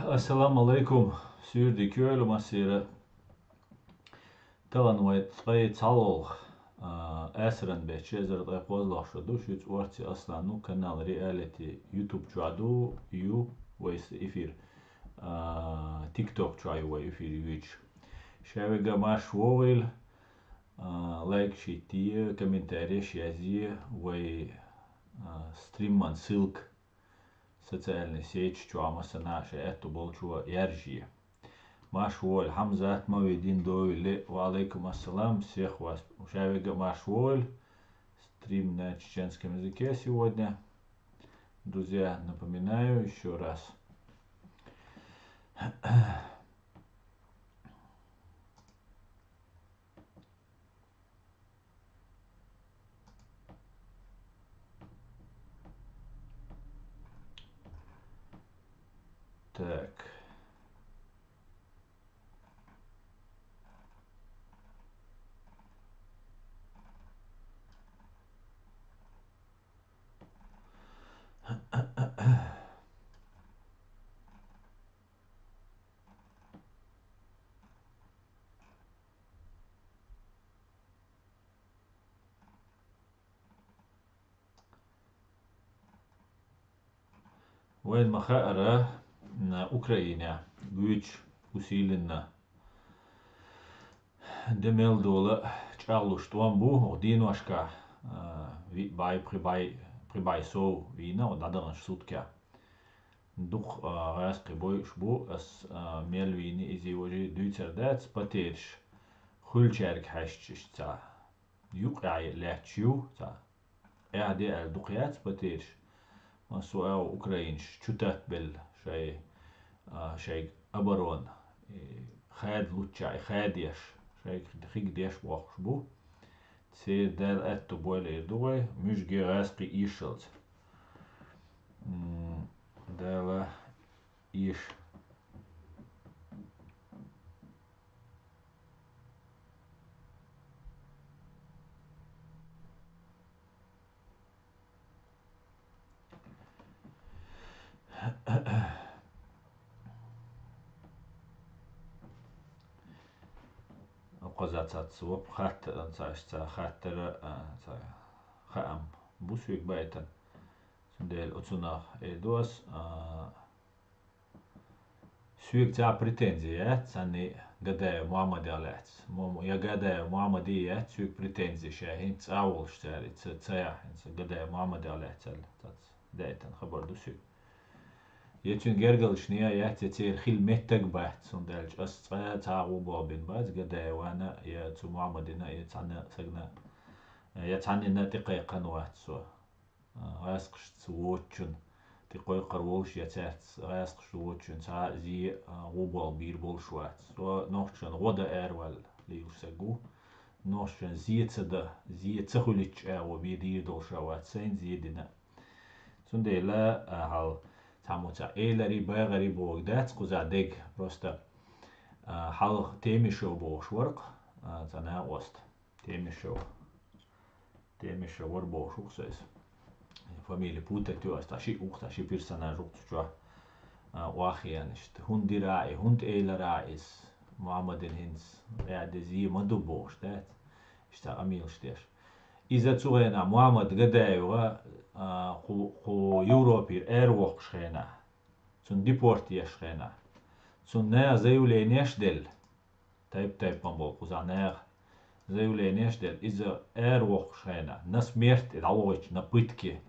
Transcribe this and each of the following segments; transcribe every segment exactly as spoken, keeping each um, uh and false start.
Ассаламу алейкум, суьйре дика йойла массеран. Тахана вай ткъе цхьалолгӀа, а, эзаран беттан ши эзар ткъе кхозлагӀа шо ду, шуьца Орци Аслан ю, канал Реалити YouTube чохь ду, ю вай эфир, а, TikTok чохь ю вай эфир юьйцуш. Шаверг а марша вогӀийла, а, лайкаш йитте, комментареш язъе, вай, а, стриман ссылка социальни сеташ чохь массанхьа шайн аьтто болчо яржае. Марша вогӀийла, Хьамзат, Мавидин, Довили, ва алейкум ассалам, всех вас. Шаверг а марша вогӀийла. Стрим на чеченском языке сегодня. Друзья, напоминаю ещё раз. Так. Вайна ма-хаъара, м, Украинехь гуьйцуш усиленно де мел дола чӀагӀлуш тӀом бу, оха деношкахь, а, виъ бӀе, пхи бӀе, пхи бӀе сов вийна, оха дӀадаханчу суткехь. Дукха, а, гӀаьскхи бойуш бу, ас, а, мел вийна иза важа дуьйцур дац, потеряш хуьлучаьрга хьаьжча иштта цхьа юкъ яхье лаьтташ ю, цхьа эхь де аьлла дукха яц потеряш. Массо а аьлла украинаш чу татбелла шайн, а, шайга оборона, и хада луччахь, и хадеш, шайга хиг деш бохкуш бу. Церан Дала аьтто бойла эр ду вай, муьжге гӀаьскхи эшалца. М, Дала эша. Кхуза цаца вопа хатта, ца, ца хаттара, а, ца хаам бу соьга байтан. Цундела оцунах эр ду ас, а, соьга цхьа претензи яц, цхьанне Гадаев Мухьаммадех лаьцна. Мо-, я Гадаев Мухьаммаде яц соьга претензи, ша хӀинца цӀа волуш цара и ца, ца яхь, хӀинца Гадаев Мухьаммадех лаьцна аьлла, цаца даийтина хабар ду соьга. Я цуьнан гергарчане а яц, я церан хила меттаг а бац, хӀунда аьлча ас цкъа а цхьа а гӀо болх бина бац Гадаевна, я цу Мухьаммадина, я цхьанна сагана, я цхьаннина тӀекхайкхина вац со. А, гӀаскхашца воцучунна, тӀекхойкхур волуш я цаьрца гӀаскхаш воцучунна цхьа а зе, а, гӀо болх бийр болуш вац. Со нохчашна гӀо дан араваьлла лелаш саг ву. Нохчашна зе ца дан, зе ца хуьлуьйтуш агӀо бен дийр долуш а вац, сайна зе дина. Цундела, а, хьал цхьаммо цхьа эларий, багӀарий бохург дац кхуза дега. Просто, а, хьалха Темишев бохуш вара-кх, а, цхьа накъост. Темишев. Темишев вара бохуш ву-кх со иза. Фамили путать ю ас, цхьа шиъ ву-кх, цхьа ши персонаж ву-кх цу чохь, а, охьахиъна иштта. ХӀунда дира и, хӀунда элира иза Мухьаммадина хӀинца, ваьа де зе ма ду бохуш дац? Иштта къамелаш деш. Иза цу хенахь Мухьаммад Гадаева, а, кху, кху Европера аравоккхуш хенахь, цунна депорт еш хенахь, цунна наха заявленеш делла. Тайп-тайпана болу кхузахь наха заявленеш делла. Иза аравоккхуш хенахь, на смерть и дӀавохуьйтуш, на пытки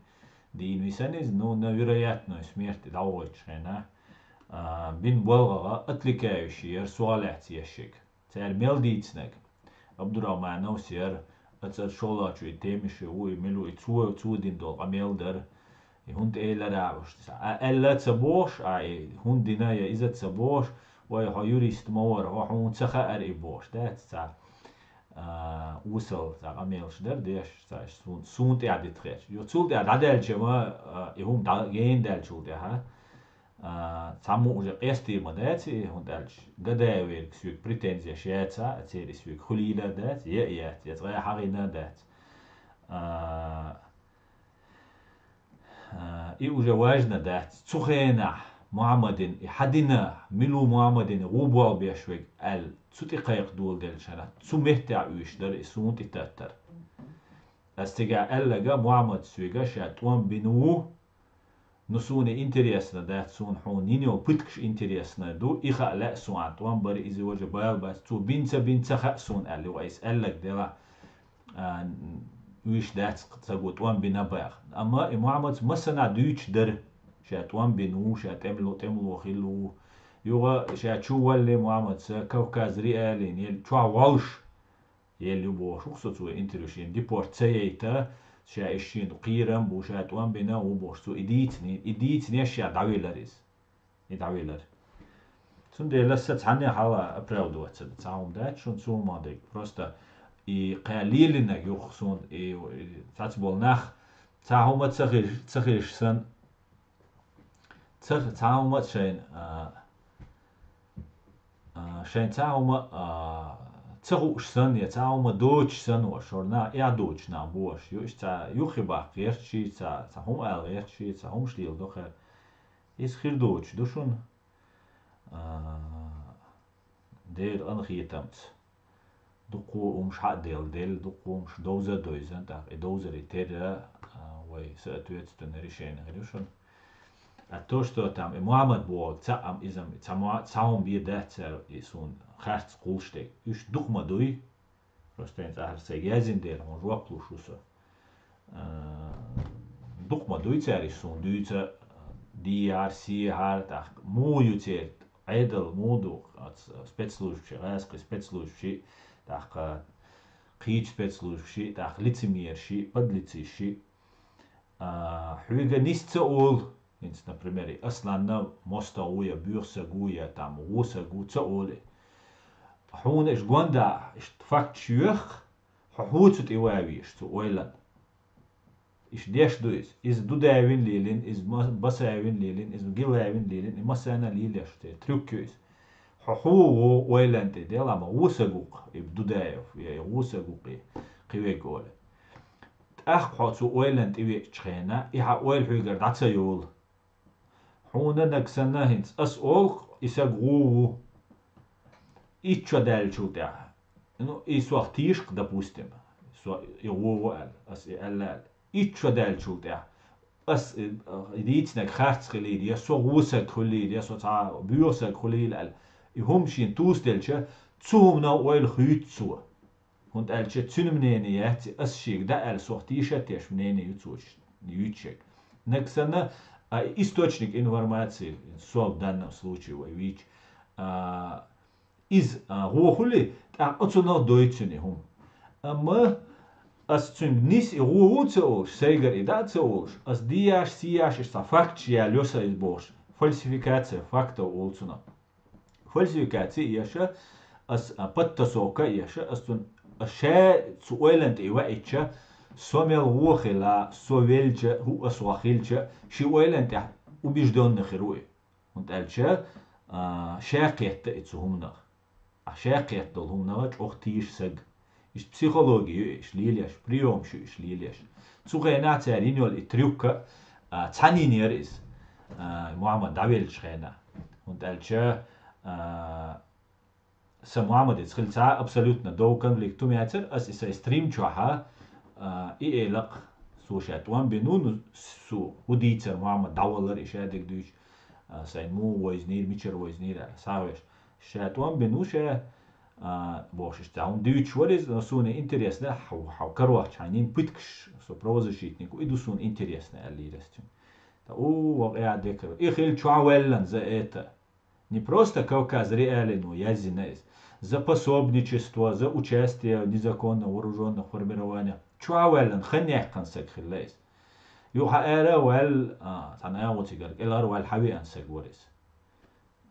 дийна висана иза, ну, на вероятную смерть и дӀавохуьйтуш хенахь, а, бина болгӀагӀа отвлекающий яра, сох лаьцна еш шега. Цара мел дийцинарг? Абдурахмановс яра, ацара шолгӀачу и Темишев ву, и мила ву, и цо, цо дина долу къамел дара. И хӀунда элира уьш? А, аьлла а ца бохуш, а, и хӀунда дина я иза а ца бохуш, вай, хьо юрист ма вара, хьо, хьуна ца хаьара и бохуш, дац цхьа, а, осал цхьа къамелаш дара деш, цхьа суна, суна тӀехь дитхеча. Йо, цул тӀехь дӀадаьлча ма, а, и хӀума дӀа-, гена даьллачул тӀаьхьа, а, цхьаммо уже къестий ма дац и, хӀунда аьлча Гадаеверг соьга претензеш яца, а, церан и соьга хуьлийла а дац, я а яц, я цкъа а хьагӀина а дац. А, А, и уже важно дац. Цу хенахь Мухьаммадин и хьадина, мила ву Мухьаммадин гӀу болх беш вег аьлла, цу тӀе кхайкха доладелча хана, цу меттехь уьш дара и суна тӀе таттар. Ас цигахь аьллага Мухьаммад соьга ша тӀом бина ву, ну суна интересно дац, суна хьуна йина йолу пыткаш интересно ду, и хаа лаьа суна тӀом бара иза важа бала бац, цо бин ца бин ца хаьа суна аьлла, юха айса аьллаг делахь, а, уьш дац ца го тӀом бина баха. Амма и Мухьаммадс массанхьа дуьйцуш дара, ша тӀом бина ву, ша тӀемло, тӀемло хилла ву. Юха ша чу валле Мухьаммадса Кавказ Реалин, ел чохь волуш, ел ю бохуш, со цо интервью шена депорт ца яйта, ша и шена кхерам бу, ша тӀом бина ву бохуш, цо и дийцинийн, и дийцинеш ша дӀавелар иза. И дӀавелар. Цундела аса цхьанна хьала оправдываться ца хӀума дац, шун цу хӀума дерг. Просто и кхаьллелинарг юха суна, и, и цац болу нах, цхьа хӀума ца хиш, ца хиш сан, ца, цхьа хӀума шайн, а, а, шайн цхьа хӀума, а, ца хууш сан, я цхьа хӀума доцуш сан, ва шор нах, я доцуш нах бу аш. Ю, иш цхьа юххе баккха гӀерташ, цхьа, цхьа хӀума ала гӀерташ, цхьа хӀумаш лела дохар. Иза хир доцуш ду шуна. А, Дера анхетамца. Дуккха хӀумаш хьа а делла, делла, дуккха хӀумаш довза а довзан, тӀаккха и довзаре терра, а, вай соответственно решение хир ю шуна. А то, что там и Мухьаммад боху, цхьаъ ам иза ам, цхьа ма-, цхьа хӀума бен дац цара и суна харц кхуллуш дерг. Уьш дукха ма дуй, просто хӀинца ахьа сайга яздина дела, хьуна жоп луш ву со. А, дукха ма дуй цара и суна дуьйца, дийхьара, сехьара, тӀаккха муха ю церан Ӏедал, муха ду, ац-, спецслужбаш, гӀаьскхи спецслужбаш, тӀаккха кхечу спецслужбаш, тӀаккха лицемераш, подлецаш. А, хьоьга нис ца олу, хӀинца, например, и Асланна мостагӀа ву я, боьха саг ву я, там, вон саг ву, ца олу. Хьуна иштта гонда, иштта факташ йоьху, хьо хьоца тӀе ван везаш цу ойланна. Иштта деш ду иза. Иза Дудаевна лелийна, иза Ма-, Басаевна лелийна, иза Гилаевна лелийна, и массарна а лелош те трюк ю иза. Хьо хьо ву ойланна тӀе, дела ма вон саг ву-кх и Дудаев, я и вон саг ву-кх и кхин верг олу. ТӀаккха хьо цу ойланна тӀе веачу хенахь, и хьан ойла хьоьгара дӀа ца йолу. Хьуна наг санна хӀинца ас олу-кх, и саг вон ву. Итт шо даьллачул тӀаьхьа. Ну, и сох тийша-кх, допустим, со и вон ву аьлла, ас и аьлла аьлла. Итт шо даьллачул тӀаьхьа ас и, и дийцинарг харц хилийла, я со вон саг хуьлийла, я со цхьа боьха саг хуьлийла аьлла. И хӀума шена тосаделча, цу хӀуманах ойла хуьйцу цо. ХӀунда аьлча цуьнан мнение яц и, ас шега дӀа аьлла, сох тийша а теш мнение ю цо ш-, юьйцуш ерг. Наг санна, а, источник информации, со в данном случае вай вийча, а, иза, а, вон хуьлий, тӀаккха оцунах дой цуьнан и хӀума. Амма ас цуьнга нис и вон ву ца олуш, сайгара и дӀа а ца олуш, ас дийяш, сийяш, иштта цхьа факташ яьлла йо сан иза бохуш, фальсификация фактов олу цунах. Фальсификаци а еш, ас, а, подтасовка а еш, ас цунна, ас ша цу ойланна тӀе ваийтча, со мел вон хила, со велча, хӀуъа сох хилча, ши ойланна тӀехь убеждённый хир ву и. ХӀунда аьлча, а, ша кхетта и цу хӀуманах. А ша кхетта долу хӀуманах чӀогӀа тийша саг. Иштта психологи ю и, иштта лелеш, приёмаш ю иштта лелеш. Цу хенахь цара йина йолу и трюкка, а, цхьаьна йинера иза, а, Мухьаммад дӀавеллачу хенахь. ХӀунда аьлча, а, сан Мухьаммадца хилла цхьа абсолютно дов конфликт хӀума яцара, ас и сайн стрим чохьа, а, и элакх, со ша тӀом бина ву, ну, со хӀун дийцара Мухьаммад дӀаваллара и шадерг дуьйцу, а, сайн муха войзнийра, мичара войзнийра аьлла, схьавеш. Ша тӀом бина ву ша, а, бохуш, иштта хьуна дуьйцуш вара иза, но суна интересно, хьо, хьо карохча хьайна йина пыткаш, со правозащитник ву, и ду суна интересно, аьллера ас цуьнга. Та, у, ваха я декара. И хилла чохь ваьллан за это. Не просто Кавказ Реалино яздина иза. За пособничество, за участие в незаконно вооружённых формированиях. Чохь ваьллан, хан яьккхина саг хилла иза. Юха ара ваьлла, а, цхьана агӀо цигара, кӀелхьара ваьлла хьан веана саг вара иза.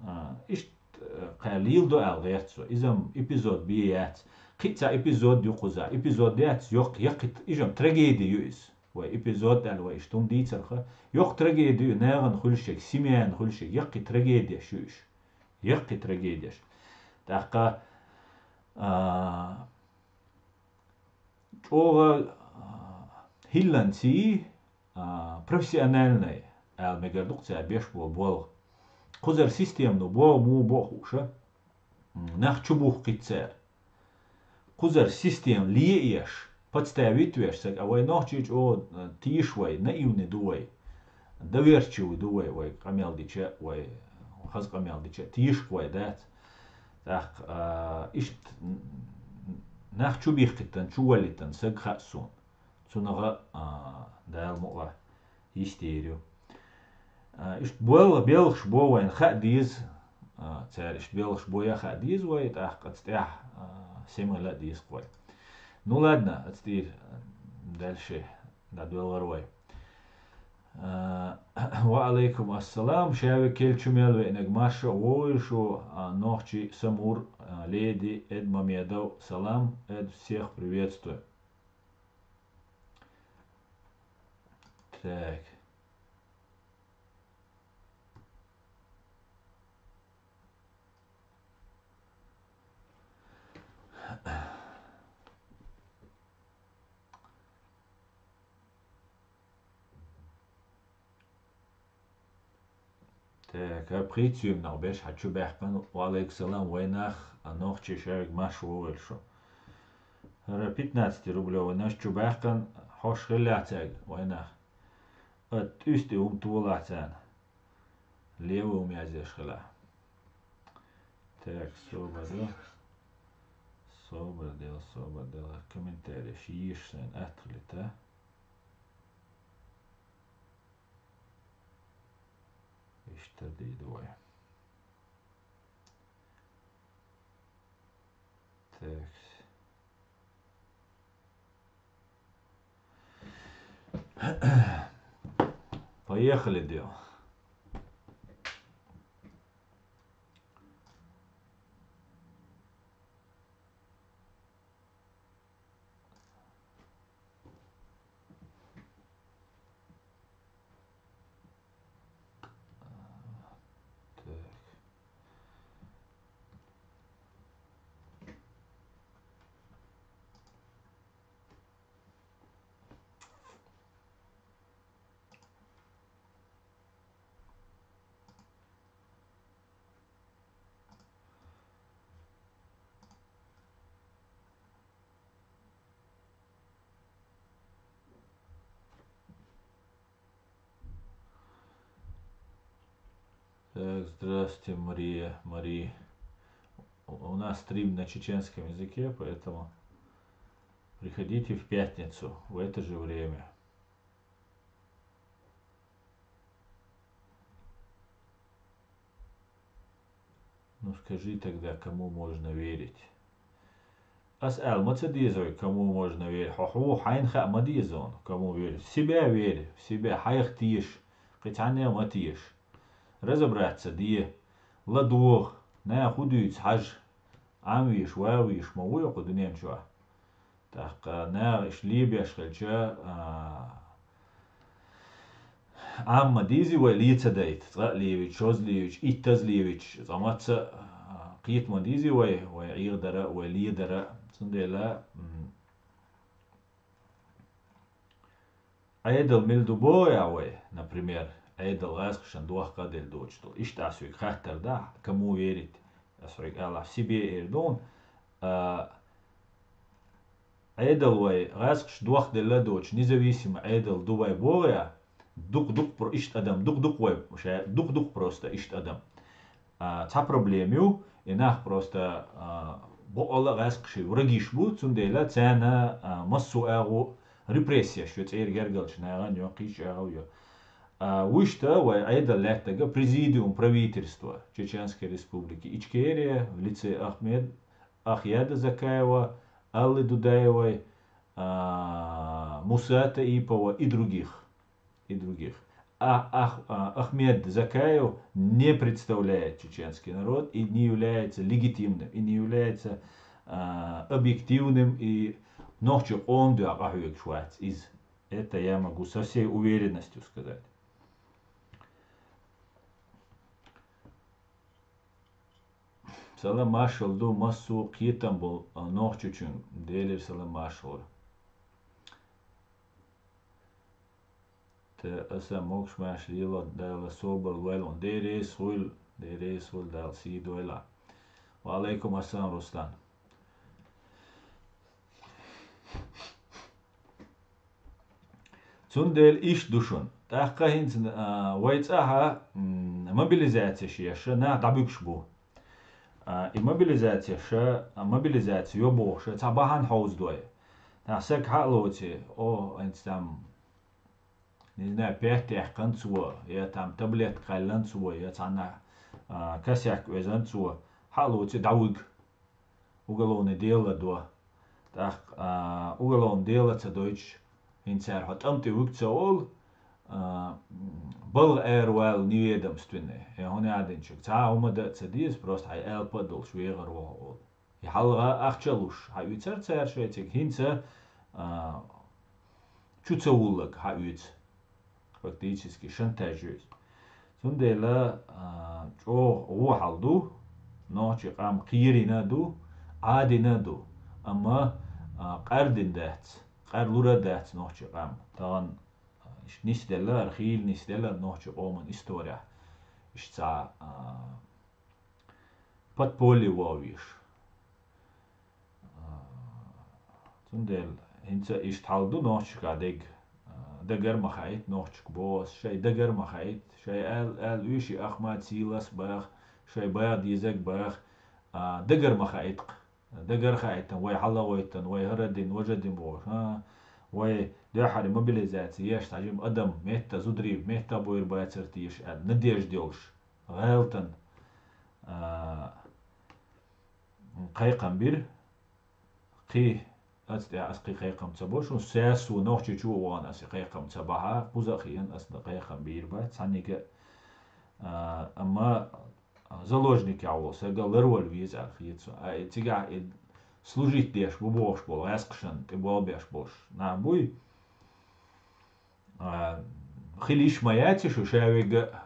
А, иштта, э, кхаьллийла ду аьлла гӀерта со. Иза-м эпизод бен яц. Кхин а цхьа эпизод ю кхуза. Эпизод яц, йоккха, яккхий, иза-м трагеди ю иза. Вай эпизод аьлла, вай иштта хӀума дийцарха. Йоккха трагеди ю, нахана хуьлуш ерг, семьяна хуьлуш ерг, яккхий трагедеш ю уьш. Яккхий трагедеш. ТӀаккха, а, чӀогӀа, а, хӀилланций, а, профессиональный, ала мегар ду-кх цара беш болу болх. кхузара система ду бо, му бо хууша. Нах чу бухкхит цара. Кхузара система ле еш, подставить веш саг, а вай нохчий чӀо тийш вай, наивный ду вай. Доверчивый ду вай, вай къамел дича, вай хаз къамел дича, тийшк вай дац. ТӀаккха, а, ишт нах чу бихкхиттан, чу валлиттан саг хаьа суна. Цунагъа, а, Дала мукъа йистийр ю. А, ишт бел-, белхаш бо вайна хаа деза, а, цара ишт белхаш бо я хаа деза вай, тӀаккха аца тӀехь, а, семала а деза вай. Ну ладно, аца тӀера дальше дӀадоьлхар вай. А, ва алейкум ассалам, шаьве кел чу мел веънаг марша вовлаш шу, а, нохчий Самур, а, Леди, Эдмамедов, салам, Эд, всех приветствую. Так. Так, а пхийцуьймнах беш хьа чу баьккхина, ва алейкум салам, вайнах, а нохчий шаьвиг марша вовлаш шу. ХӀара пятнадцатирублёвый наш чу баьккхина, хьош хилла цаьрга, вайнах. Ат тӀуьсти хӀума толахь царна. Левый хӀума язъеш хилахь. Так, собар ду. Собар дел, собар дел. Комментарий шиеш сайн атхали та. Иштта дийду вай. Так. Поехали, дел. Так. Так, здравствуйте, Мария, Мари. У у нас стрим на чеченском языке, поэтому приходите в пятницу в это же время. Ну скажи тогда, кому можно верить? Ас аьлла ма ца деза вай, кому можно верить. Хьо хьо хьайна хаа ма деза вон, кому верить. В себя вери, в себя, хьайх теша, кхин цхьанне а ма теша. Разобраться де, ладогӀа, наха хӀу дуьйцу хьажа, Ӏам веш, ван веш ма ву йокху дуьнен чохь. ТӀаккха наха иштта лебеш хилча, а, Ӏамма дийзи вай ле ца дайта, цкъа а левича, шозза левича, иттаза левича, цкъа мацца, а, кхетама дийзи вай, вай Ӏехадара, вай ледара. Цундела, м, Ӏедал мила ду боху вай, например, Ӏедал гӀазкхашна дохка а делла доцуш долу. Иштта ас хьоьга хаттар дахь, кому верить? Ас хьоьга аьлла, в себе эр ду, а, Ӏедал вай гӀазкхаш дохделла доцуш, независимо Ӏедал ду вай боху я, дукха-дукха про-, иштта адам, дукха-дукха вай, ша, дукха-дукха просто иштта адам. А, цхьа проблема ю, и нах просто, а, бакъалла а гӀазкхаший врагиш бу, цундела царна, а, массо а агӀо репрессияш ю, цӀера гергалчу нахана ю, кхечу агӀо ю. А, вуьшта вай Ӏедал лаьттага президиум правительства Чеченской Республики Ичкерия в лице Ахмед, Ахьяда Закаева, Аллы Дудаевой, а, Муса Таипова и других, и других. А, Ах-, а, Ахмед Закаев не представляет чеченский народ и не является легитимным, и не является, а, объективным, и нохчи къоман дуьхьа къахьоьгуш вац иза. Это я могу со всей уверенностью сказать. Салам маршалла ду массо а кхетам болу, а, нохчочуьнга Делера салам маршалла. Те аса могуш-маьрша лело Дала собар лойла, Дела реза хуьлда, Деррис вула Дала сий дойла. Ва алейкум ассалам, Руслан. Цундела иштта ду шуна. ТӀаккха хӀинца, а, вай цӀахьа, м, мобилизацеш еш нах дӀабуьгуш бу. А, и мобилизацеш, а, мобилизаци йо бохуш, цхьа бахьана хьовзадой. Нах саг хьа а лоций, о, хӀинца там, не знаю, пять яьккхина цо, я там таблетка кхаьллина цо, я цхьанна, а, косяк везна цо, хьа а лоций дӀавуьгу. Уголовное дело до. ТӀаккха, а, уголовное дело ца дойтуш, хӀинца цара хьо тӀам тӀе вуьгу ца олу, а, балха ара ваьлла неведомственный, я хӀун аьлла динчуьнга. Цхьа а хӀума дан а ца деза, просто хьайн алапа а долуш вегӀар ву хьо олу. И хьалха ахча луш хьаоьцура цара шайцига, хӀинца, а, чу ца вулларг хьаоьцу. Фактически шантаж ю иза. Цундела, а, чӀогӀа вон хьал ду, нохчийн къам кхерийна а ду, Ӏадийна а ду, амма, а, къардина дац, къарлур а дац нохчийн къам. Тахана, а, иштта нисделла, хӀара хийла нисделла нохчийн къоман исторехь. Иштта цхьа, а, подполье вовзаш. А, цундела хӀинца иштта хьал ду нохчашка дерг, а, дагара ма хаийта нохчашка боху ас, шайн дагара ма хаийта, шайн аьл-, аьлла уьш и Ахмат Сийлас баха, шайн баха дезарг баха, а, дагара ма хаийта-кх. Дагара хаийтина, вай хьалагӀойтина, вай хӀара дина, важа дина бохуш, а, вай дуьххьара мобилизаци еш, цхьа жима адам метта, зударий метта а бойр бацара теша аьлла, надежда йолуш. ГӀалатан, а, кхайкхам бира. Кхин, аса тӀехь аса кхин кхайкхам ца бо шуна, саьссо нохчи чу а вахана аса кхайкхам ца бахьа, кхуза а хиъна аса кхайкхам бийр бац цхьанниг а. А, амма заложникехь волу сага ларвала веза аьлла хета со. А, и цигахь и служить деш бу бохуш болу гӀаьскхашна тӀе болх беш болуш нах буй. А, хила йиш ма яц шу ша вега а.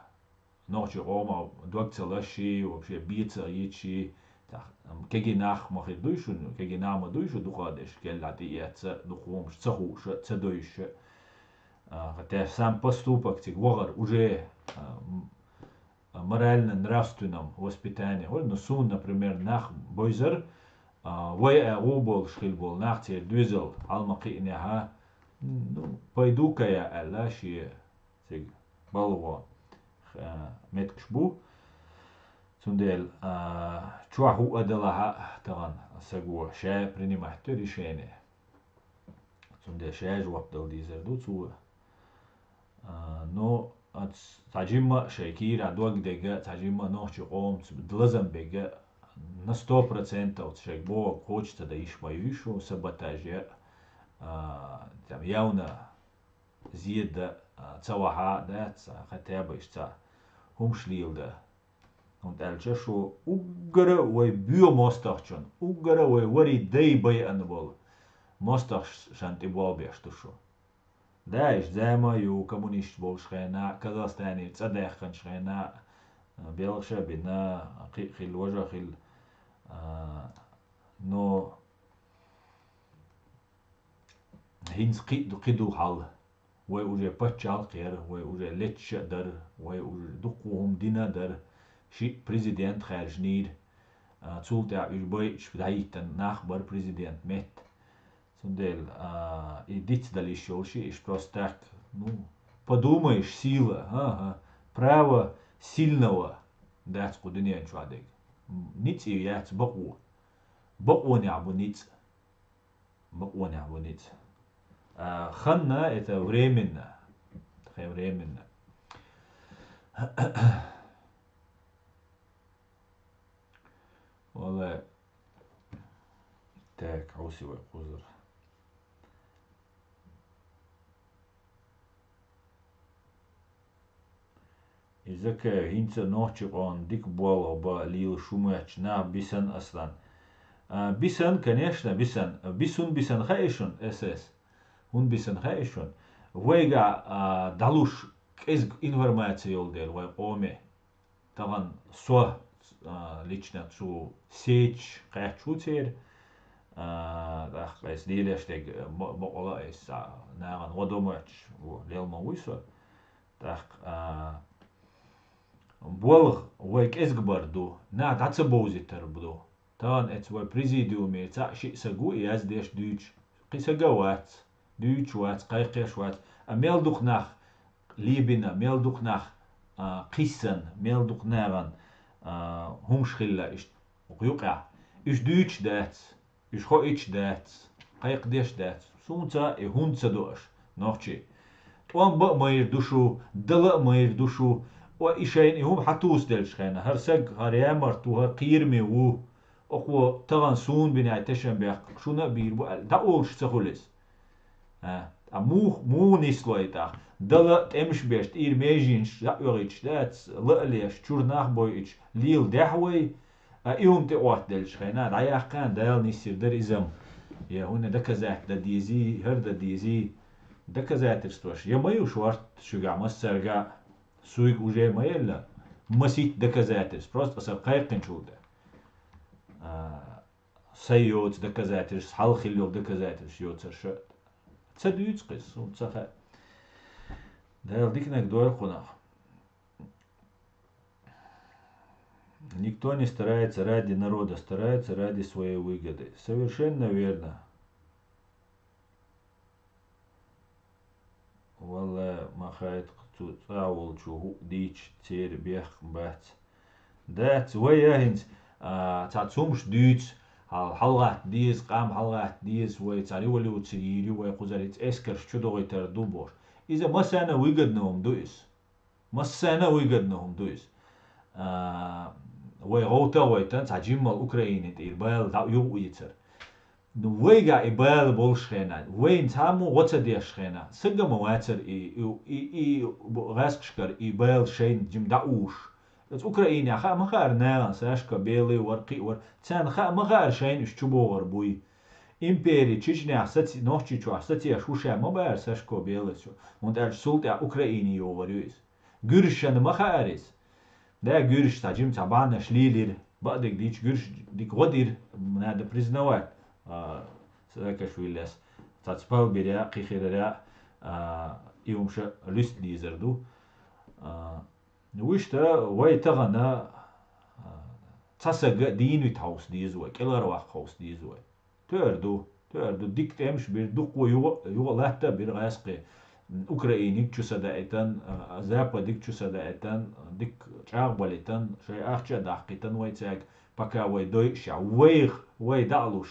Нохчийн къомах дог ца лашший, вообще бен ца йитший, тах, ам, кегий нах ма хир дуй шуна, кегий нах ма дуй шу дукха деш, кхел а тӀеэцна, дукха хӀумаш ца хууш, ца дойуш. А, хотя сам поступок цига вахар уже, а, м-, а, морально-нравственном воспитании хуьлу, ну, суна, например, нах бойзар, а, вай а гӀо болуш хила болу нах церан доьзал хьал ма кхиънехьа, ну, пойду-ка я аьлла, шен цига балгӀо, а, меттигаш бу. Цундела, а, чохь хӀуъа а далахь а, тахана саго ша принимать до решение. Цундела ша жоп дала дезар ду цо. А, ну, ац-, цхьа жимма а шайн кийрахь дог дерг а, цхьа жимма а нохчийн къомаца лазам берг а, на сто процентов шайга бохург кхочуш ца дан йиш ма юй шу, саботаж я, а, там, явно зен дан, а, ца вахьа а дац, а, хотя бы иштта цхьа хӀумаш леладан. ХӀунда аьлча шу уггара вай боьха мостагӀчун, уггара вай варий дай байъина болу мостагӀашна тӀе болх беш ду шу. Да, иштта зама а ю, коммунисташ болуш хенахь а, Казахстанера цӀа даьккхинчу хенахь а, а, белхаш а бина, кхин а хилла, важа а хилла, а, но ХӀинца кхин ду, кхин ду хьал. Вай уже паччахьалкх яра, вай уже леташ а дара, вай уже дуккха хӀума дина а дара. Шиъ президент хаьржинийра. А, цул тӀаьхьа уьш байъачу дӀахӀиттина нах бара президент метта. Цундела, а, и дицдала йиш йолуш и, иш просто так, ну, подумаешь, сила, ага, право сильного, дац кху дуьнен чохь дерг. М, ницкъ ю яц бакъо. Бакъонехь бу ницкъ. Бакъонехь бу ницкъ. А, ханна это временно. Тхе временно. Валлай. Так, хьовсий вай кхузара. Иза кхе хӀинца нохчийн къоман дика болх бан лелаш хӀума моьттуш нах бисана, Аслан. А, бисана, конечно, бисана. Бисун бисана хаьий шуна, эс эс? ХӀун бисана хаьий шуна? Вайга, а, дӀалуш кӀезиг информаци йолу дела вай къоме. Тахана со, а, лично цу сеташ кхаьчча ву церан, а, тӀаккха айса лелаш дерг ма-, бакъала айса нахана гӀо до моьттуш ву, лел ма вуй со. ТӀаккха, а, болх вай кӀезгбар ду, нах дӀа ца бовзийтар ду. Тахана эцу вай президиуме цхьаъ-шиъ саг ву и яздеш, дуьйцуш. Кхин саг а вац, дуьйцуш вац, кхайкхеш вац. А мел дукха нах лебина, мел дукха нах, а, кхийсина, мел дукха нахана, а, хӀумаш хилла иштта юкъехь. Уьш дуьйцуш дац, уьш хоуьйтуш дац, кхайкхадеш дац. Суна ца, и хӀунда ца до аша, нохчий? ТӀом бан а майра ду шу, дала а майра ду шу. Ва и шайна и хӀума хьатувсаделлачу хенахь, хӀара саг, хӀара ямарт ву, хӀара кхераме ву, оха тахана суна бина тешам бехк, шуна а бийр бу аьлла, дӀаолуш ца хуьлу иза. А, а мух-, муха нислой тӀаккха? Дала а тӀемаш беш, тӀера меженаш дӀа а оьгӀуьйтуш дац, ла а леш, чуьра нах бойуьйтуш, леладехьа вай, а и хӀума тӀе Ӏоттаделлачу хенахь, дӀаяьккхина, Дала нисйир дара иза-м. Я хӀунда доказать дан дезий, хӀара дан дезий, доказательстваш я ма ю шортта шуьгахь массаьрга а, суйга уже ма елла, масийтта доказательств, просто аса кхайкхинчул тӀе. А, Сайн йоцу доказательств, хьалха хилла йолу доказательств йоцурш а ца дуьйцу кхин, суна ца хаьа. Дала диканиг дойла кхунах. Никто не старается ради народа, старается ради своей выгоды. Совершенно верно. Валла, ма хаийта, цу цӀа волчу хӀуъа дийча церан бехк бац. Дац, вай а хӀинца, а, цхьа цумаш дуьйцу, хьал-, хьалагӀатта деза, къам хьалагӀатта деза, вай цхьа революци йийр ю, вай кхузара эскарш чу дохуьйтур ду бохуш. Иза массарна а выгодно хӀума ду иза. Массарна а выгодно хӀума ду иза. А, вай гӀовта а гӀойтан, цхьа жиммал Украине тӀера бала дӀа а юхаэцар. Ну, вайга и бала болуш хенахь, вайна цхьаммо гӀо ца деш хенахь, сага ма вацара и, и, и, и гӀаскхашкара и бала шайна жима дӀа а уьш. Оцу Украинехь хаа ма хаьара нахана Сашка Белый вара, кхин а вара. Царна хаа ма хаьара шайна уьш чу богӀур буй. Импери Чечнехь саци-, Нохчийчохь сацеш ву ша ма баьхьара Сашко Белый чу, хӀунда аьлча цул тӀаьхьа Украине йогӀур ю иза. Гуьржашна ма хаьара иза. Да, гуьржаш цхьа жима цхьа бахьанаш лелийра. Бакъдерг дийцича, гуьржаш дика гӀо дира, надо признавать, а, Саакашвилес. Цхьацца пал бира, кхин хирара, а, и хӀума ша луьста дезар ду. А, вуьшта вай тахана, а, цхьа сага дийна вита хьовса деза вай, кӀелхьарваккха хьовса деза вай. Тоьар ду, тоьар ду, дика тӀемаш бира, дуккха юха, юха латта а бира гӀаскхий. Украиниг чу са даийтан, а, Западиг чу са даийтан, дика чӀагӀбалийтан, шайн ахча а даккхийтан вай цаьрга, пока вай дойуш а, вайх, вай дӀа а луш,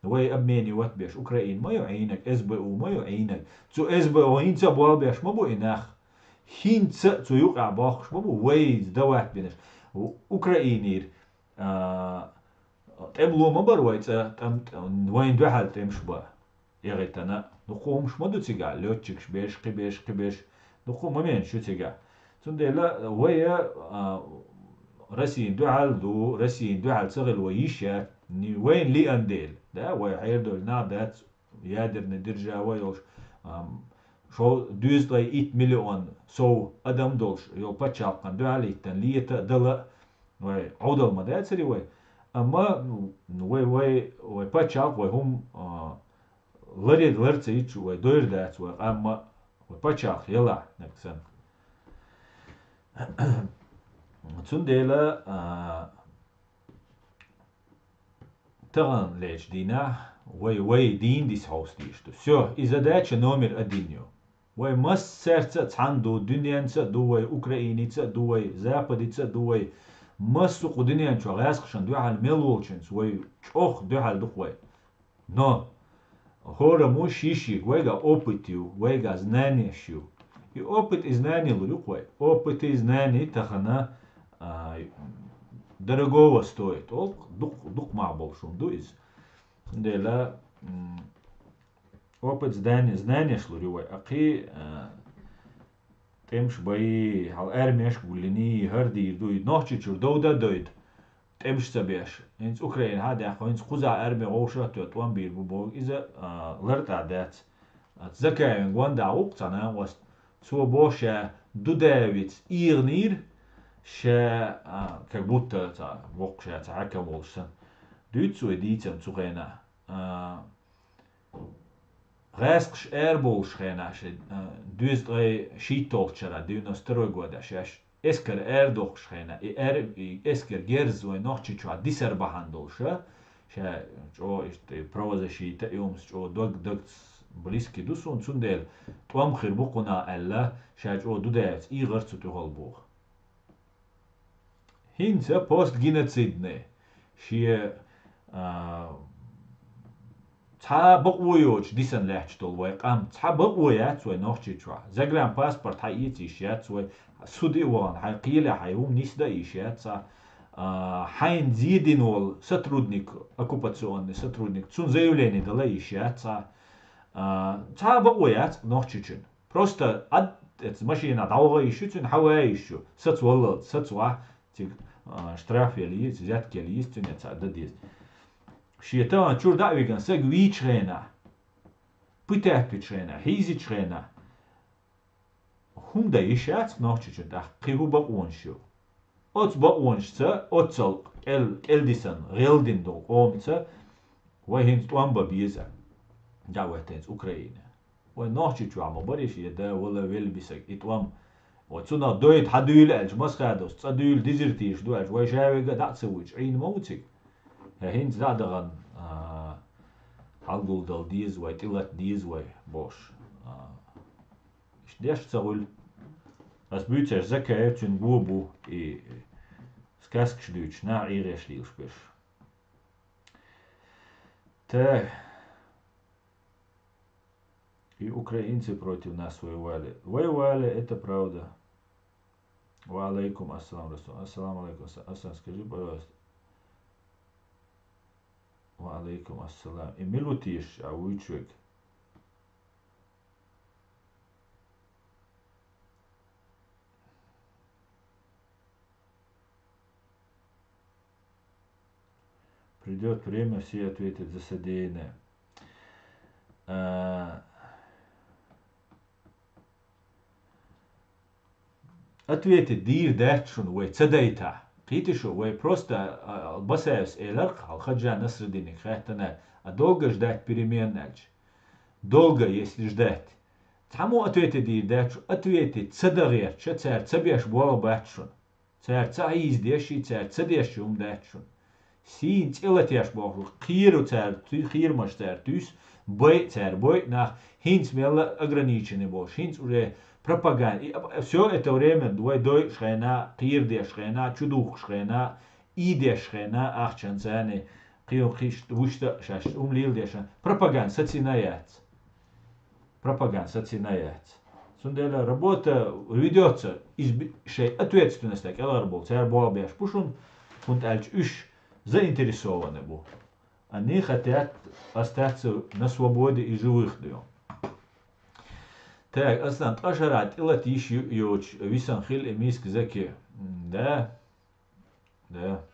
вай обменивать беш. Украина ма ю Ӏийнарг, эс бэ у ма ю Ӏийнарг. Цу эс бэ у хӀинца а болх беш ма бу и нах. ХӀинца а цу юкъахь бохкуш ма бу вай даватбинарш. У-, Украинера, а, тӀемало ма бара вай цӀа, тӀам-, тӀам-, вайна дуьхьал тӀемаш бан. ЯгӀийтана, дукха хӀумаш ма ду цигахь, лётчикаш беш, кхин беш, кхин беш, дукха моменташ ю цигахь. Цундела вай, а, Россина дуьхьал ду, Россина дуьхьал ца хила вай йиш яц, ни-, вайна лиъна дела. Да, вай хьерадолу нах дац, ядерный держава йолуш, ам, шо-, дезткъе итт миллион сов адам долуш йолу пачхьалкхана дуьхьал йиттан лета а, дала а вай Ӏовдал ма дацари вай. Амма, ну, вай, вай, вай пачхьалкх, вай хӀума, а, ларъе лар ца йича, вай дойр дац, вай къам а, вай пачхьалкх ялахь, нагахь санна. Цундела, а, таханлерчу дийнахь вай, вай дийна диса хьовса дезаш ду. Всё, и задача номер один ю. Вай массаьрца а цхьаьна ду, дуьненца а ду вай, Украиница а ду вай, Западица а ду вай. Массо а кху дуьнен чохь гӀаьскхашна дуьхьал мел волчуьнца вай чӀогӀа дуьхьал ду-кх вай. Но хӀораммо шишиг, вайга опыт ю, вайга знанеш ю. И опыт и знани лур ю-кх вай. Опыт и знани тахана, а, дорогого стоит. Оцу дукх-, дукха мах болуш хӀума ду иза. Цундела, м, опыт, знани-, знанеш лур ю вай. Акхий, а, тӀемаш байи, хьал армеш гуллиний, хӀара дийр ду, и Нохчийчуьра дов дан а дойту, тӀемаш ца беш. ХӀинца Украинахь а даьккхина, хӀинца кхузахь арми вовшахтоьхна тӀом бийр бу боху, иза, а, лартӀахь дац. Оцу Закаевн гондахь ву-кх цхьа накъост. Цо боху ша Дудаевица эгӀнийра, ша, а, как будто цхьа воккха ша цхьа хьаькам волуш санна. Дуьйцу вай дийцам цу хенахь. А, гӀаьскхаш арабовлуш хенахь шайн, а, дезткъе шийтталгӀачу шарахь, девяносто второй годехь шаьш эскар арадоккхуш хенахь, и аьр-, и эскар герз вай Нохчийчохь дисар бахьана долуш, ша чӀогӀа иштта правозащита, и хӀуманаш чӀогӀа дог, дагца близкий ду суна, цундела тӀом хир бу кхунах аьлла, ша чӀогӀа ду даьллац, ийгӀар цу тӀехула боху. ХӀинца постгеноцидный, шен, а, цхьа бакъо йоцуш дисина лаьтташ долу вай къам, цхьа бакъо яц вай Нохчийчохь. Загранпаспорт хьаэца йиш яц вай, суде а вахана, хьайн кхелехь хьайн хӀума нисдан а йиш яц цхьа. А, хьайна зе дина волу сотрудник, оккупационный сотрудник, цунна заявление дала а йиш яц цхьа. А, цхьа а бакъо яц Нохчийчуьнан. Просто ад-, эца машина дӀаваха йиш ю цуьнан, хьаваха йиш ю. Саца валлалц, саца вахь, цига, а, штраф яла йиш, взятка яла йиш цуьнан, эца дан деза. Шен тахана чуьра дӀа а вигна, саг вийчу хенахь, пытать вичу хенахь, хьийзичу хенахь, хӀума дан йиш яц Нохчийчуьнан тӀаккха, кхин хӀун бакъонаш ю. Оцу бакъонашца, оццул кӀел-, кӀелдисина, гӀелдина долу къомаца вай хӀинца тӀом бан беза. ДӀа а веттинца Украина. Вай Нохчийчохь ма бара и шен да вала велла бисаг, и тӀом. Вай цунах дойда хьан дуьйла аьлча, Масхадовс цӀа дуьйла дезертираш ду аьлча, вай ша вега дӀа а ца вуьйчу, Ӏийна ма ву цига. ХӀе, хӀинца дӀа а дахана, а, хьалгулдала деза вай, тӀелата деза вай, бохуш. А, иштта деш а ца гӀуьллу. Ас буьйцуш Закаев, цуьнан го бу, и сказкаш дуьйцуш, нах ӀийгӀеш лелаш берш. Так. И украинцы против нас воевали. Воевали, это правда. Ва алейкум ассалам, Расул. Ассаламу алейкум. Ас-, Асан, скажи, пожалуйста. Ва алейкум ассалам. И мила ву теша, а вуьйцуш верг? Придёт время, все ответят за содеянное. А, ответить дийр дац шуна вай ца дайтахь. Кхетий шу, вай просто, а, Басаевс элира-кх хьалха Хаджа Насреддинага хаьттина, а долго ждать перемен аьлча. Долго, если ждать. Цхьаммо ответить дийр дац шу, ответить ца дан гӀерташ, цара ца беш болх бац шуна. Цара ца хьийзадеш, цара ца деш хӀума дац шуна. Сийна цӀе латеш бохург, кхеру цара, туь-, кхерамаш цара туьйсу, бай цара бой нах, хӀинца мелла ограниченный болуш, хӀинца уже пропаганда. И, а, всё это время вай дойуш хенахь, кхерадеш хенахь, чудухкуш хенахь, ийдеш хенахь, ахчанца кхин, кхин вуьшта а шаьш хӀума леладеш, пропаганда сацийна яц. Пропаганда сацийна яц. Цундела работа ведётся, иза би-, шайн ответственность кӀелхьара болу, цара болх беш бу шуна, хӀунда аьлча уьш заинтересованы бу. Они хотят остаться на свободе и живых днём. Так, Аслан, ткъа шарахь тӀелата йиш ю-, йоцуш, висан хила и миска Заки. М, да. Да.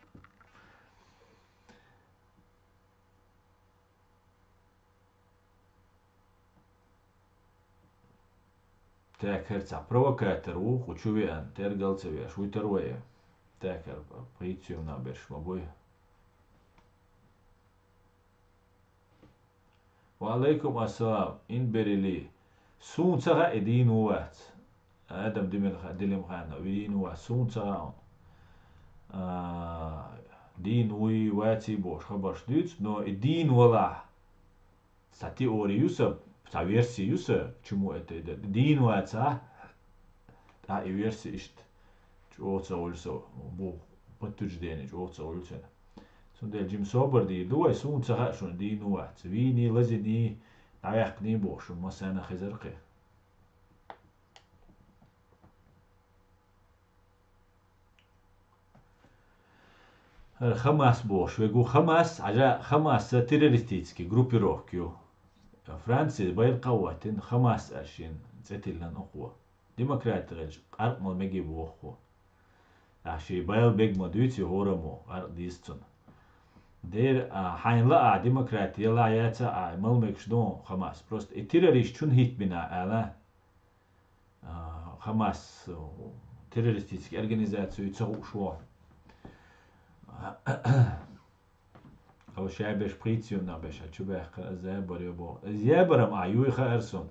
Так, хӀара цхьа провокатор ву, кху чу веана, тергал ца веш, вуьтур вай. Так, хӀара пхийца юьйна берш ма буй. Ва алейкум ассалам, Инберили. Суна ца хаьа и дийна ву вац. Адам Димилха-, Дилимханов, и дийна ву вац, суна ца хаьа. А, дийна вуй, ваций бохуш хабарш дуьйцу, но и дийна валахь, цхьа теори ю сан, цхьа верси ю сан, чему это, это, дийна вацахь, тӀаккха и верси иштта чӀогӀа ца гӀуьллу сан, бу подтверждение чӀогӀа ца гӀуьллу цуьнан. Цундела жима собар дийр ду вай, суна ца хаьа шуна дийна ву вац. Вийний, лазийний, дӀаваьккхиний бохуш шуна массарна хезар кхин. ХӀара Хамас бохуш верг ву. Хамас, хьажа, Хамас террористический группировка ю. Франци байракх а хӀоттийна, Хамас аьлла шена цӀе тиллина оха. Демократи хилча, къаркъа мала мегий боху хӀу. Ахь шен байла бег ма дуьйций хӀораммо, къаркъа дийца цунна. Дера, а, хьайна лаахь демократи ялахь яцахь а, мала мегаш ду Хамас. Просто и террорист чун хӀиттабина ала, а, Хамас, э, террористический организацию ца хууш ву. Ала ша берш пхийца юьйна берш, а чу баьккхира, ас зебар ю боху. Зебарам а юй хаьара суна.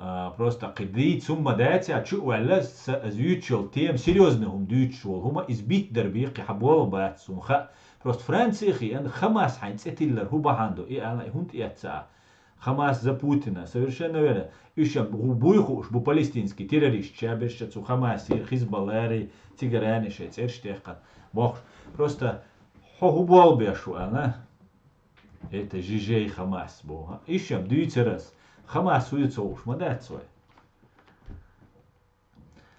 А, просто кхы дийца хӀума дац, а чу а ваьлла, са, аз юьйцуш йолу тема серьёзный хӀума дуьйцуш волу хӀума, иза битта дар бийккхи хьан болу бац, суна хаьа. Просто Франци хиъна Хамас хьайн цӀе тиллар хӀун бахьана ду, и ала, и хӀунда эцна а? Хамас за Путина, совершенно верно. Уьш а бу-, буй хууш бу палестинский террорист, ша берш а цу Хамасера, Хизбаллари, цигарани шайн цӀерш тӀехкхана. Бохуш, просто хьо хӀун болу беш ву, ала? Это жижей Хамас боху. Ишшам дуьйцур ас. Хамас вуй ца хууш ма дац вай.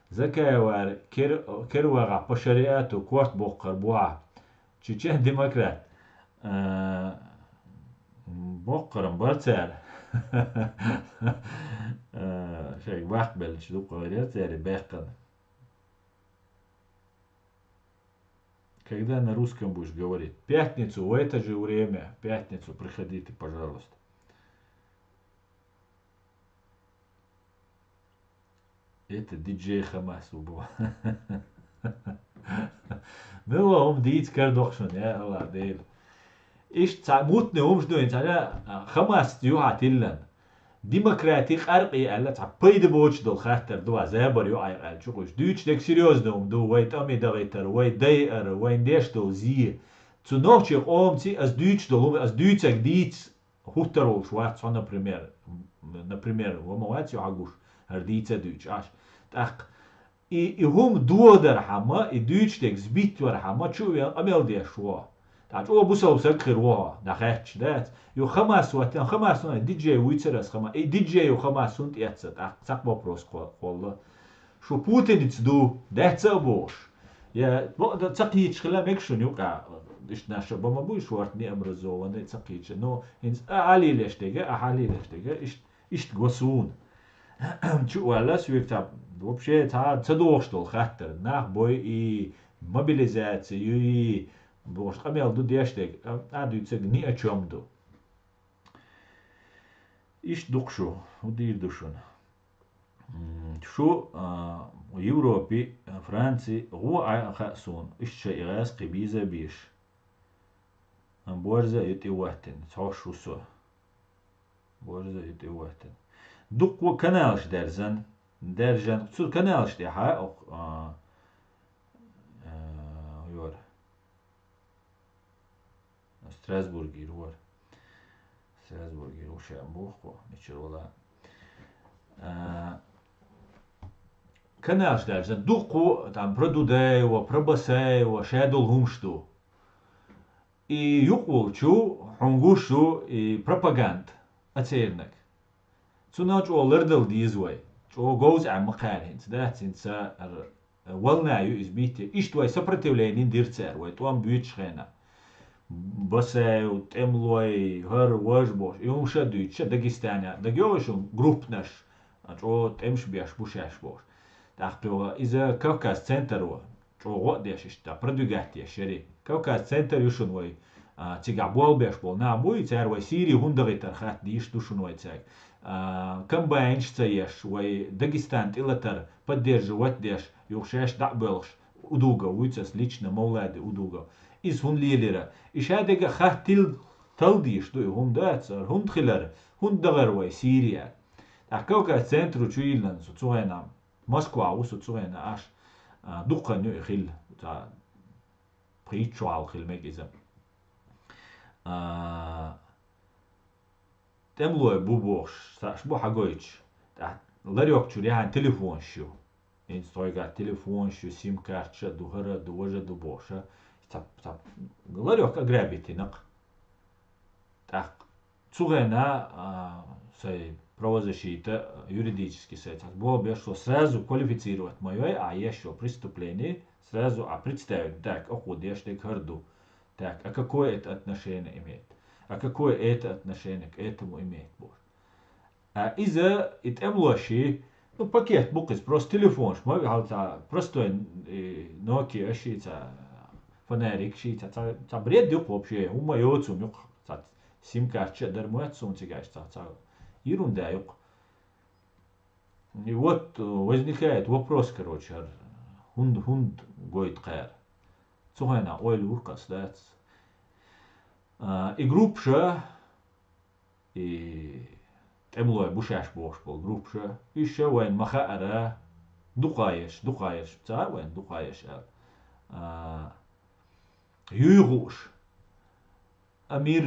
Закаевар кер-, кервагӀа по шариату корт боккхар бохьа. Чечен демократ. А, боккхаран бар цара. А, шайга баккхабеллачу дукха гӀайрера церан баьккхина. Когда на русском будешь говорить? В пятницу в это же время, в пятницу приходите, пожалуйста. Это диджей Хамас убо. Мила хӀума дийца кара доккхушун, я Аллах Дела. Иштта цхьа мутный хӀумаш ду, хӀинца, а, Хамас юхьа тиллан. Демократи къаркъе аьлла, цхьа пайда боцуш долу хаттар ду, а забар ю Ӏайкъаьлла чу кхуьйсу. Дуьйцуш дерг серьёзно хӀума ду, вай тӀаме дахийтар, вай дайар, вайн деш долу зе. Цу нохчийн къомаций ас дуьйцуш долу хӀума, ас дуьйцург дийца хӀуттур волуш вац хьо, например, например, ва ма вац ю хьан гуш, хӀара дийца а дуьйцуш Ӏаш. ТӀаккха И, и хӀума дохадархьама, и дуьйцуш дерг сбиттавархьама, чу а веана къамел деш ву. ТӀаккха чӀогӀа бусалба саг хир ву хьо, дӀахаьтташ дац. Ю Хамас ваттина, Хамас ван диджей вуьйцур ас Хама-, и диджей ю Хамас хӀунда эцна, тӀаккха цхьа вопрос кхо-, кхолла. Шу путиница ду, даьцца а бохуш. Я, бо-, да, ца кхийча хила мега шуна юкъа, иштта наша ба ма буй шорта необразованный ца кхийча. Ну, хӀинца а, а лелеш дега, а, а лелеш дега, иштта Иштта го суна. Чу а ваьлла, соьга цхьа, вообще, цхьа ца догӀуш долу хаттар. Нах бой и, мобилизация ю и, бохуш къамел ду деш дерг, а, а дуьйцург ни о чом ду. Иштта ду-кх шу, хӀун дийр ду шуна? М, шу, а, Европи, а, Франци, гӀо а хаьа суна, иштта шайн и гӀаз кхин бийза а бийш. Ам борза а ю тӀе ваттина, цхьош ву со. Борза а ю тӀе ваттина. Дуккха а каналаш дерзан, дерзан. Цу каналаш тӀехьа, а, а, йора. Страсбургера вара. Страсбургера ву ша боху, мичара вала. А, каналаш дерзан. Дуккха а, там, про Дудаева, про Басаева, шадолу хӀумаш ду. И юкъаволчу хьуна гуш ду и пропаганда, а цернаг. Цунах чӀогӀа лардала деза вай. ЧӀогӀа говза Ӏемма кхаьра хӀинца, дац хӀинца р-, волна ю иза битте. Иштта вай сопротивление дира цара, вай тӀом буьйцуш хенахь. Басаев, тӀемалой, хӀара, важа бохуш. И хӀума ша дуьйцуш, Дагестане, дагайогӀу шуна группанаш, а, чӀогӀа тӀемаш беш бу шаьш бохуш. ТӀаккха иза Кавказ центр ву. ЧӀогӀа а деш иштта, продвигать деш яри. Кавказ центр ю шуна вай, а, цигахь болх беш болу нах буй, цара вай Сири хӀунда дахийтар хатта дийш ду шуна вай цаьрга. А, комбайнаш ца еш, вай Дагестан тӀелатар, поддерживать деш, юха шаьш дӀа а боьлхуш, Удугов вуьйцу ас лично, Мовлади Удугов. Иза хӀунда лелира? И ша дега хаттил талла дийш ду и хӀума дац, хӀунда хилар, хӀунда дахар вай Сирия? ТӀаккха Кавказ центру чу йиллан со цу хенахь. Москва ву со цу хенахь аш, а, дуккха хан ю и хилла, цхьа пхийтта шо хьалха хила мега иза. А, тӀемалой бу бохуш, ца аш бу хьагойтуш, тӀаккха ларёк чуьра яхьан телефонаш ю. ХӀинца тхойгахь телефонаш ю, сим-карташ а ду, хӀара а ду, важа а ду бохуша. Цхьа, цхьа ларёк ограбить йина-кх. ТӀаккха цу хенахь, а, сайн правозащита, юридически сайн цхьацца болх беш, со сразу квалифицировать ма йой, а еш йолу преступление, сразу а представить, так, ахо деш дерг хӀара ду. Так, а какое это отношение имеет? А какое это отношение к этому имеет, бохуш. А иза, и тӀемалоши, ну, пакет бу-кх иза, просто телефонаш ма вихьал, цхьа простой, и, Nokia ши, цхьа фонарик ши, цхьа, цхьа, цхьа бред ю-кх вообще, хӀумма йоцу ю-кх, цхьа сим-карташ а дар моьтту суна цигахь, цхьа, цхьа ерунда ю-кх. И вот, э, возникает вопрос, короче, хӀара хӀунда, хӀунда гойту кхара? Цу хенахь ойла вур-кх ас, дац. А, и группаша, и тӀемалой бу шаьш бохуш болу группаш, уьш ша вайна ма хаара, дукха еш, дукха еш, ца хаьа вайна дукха еш аьлла. А, юй хууш, Амир,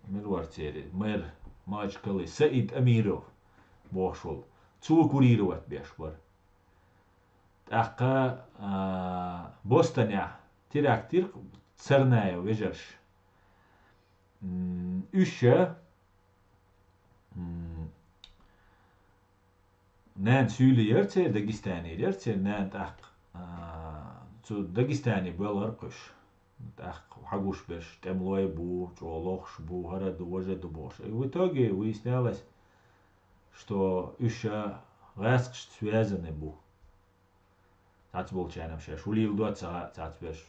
мила вара церан, мэр Махачкалы, Саид Амиров бохуш волу. Цо курировать беш бара. ТӀаккха, а, Бостонехь теракт йира Царнаев вежарша. М, уьш ша, м, нана суьйле яра церан, Дагестане яра церан нана тӀаккха, а, цу Дагестане боьлхура кхуьш. ТӀаккха хьагуш берш, тӀемалой бу, чӀогӀа лохуш бу, хӀара ду, важа ду бохуш. И в итоге выяснялось, что уьш ша гӀаскхашца связаны бу. Цхьацца болчарна шаьш хӀун леладо ца хаьа, цхьацца берш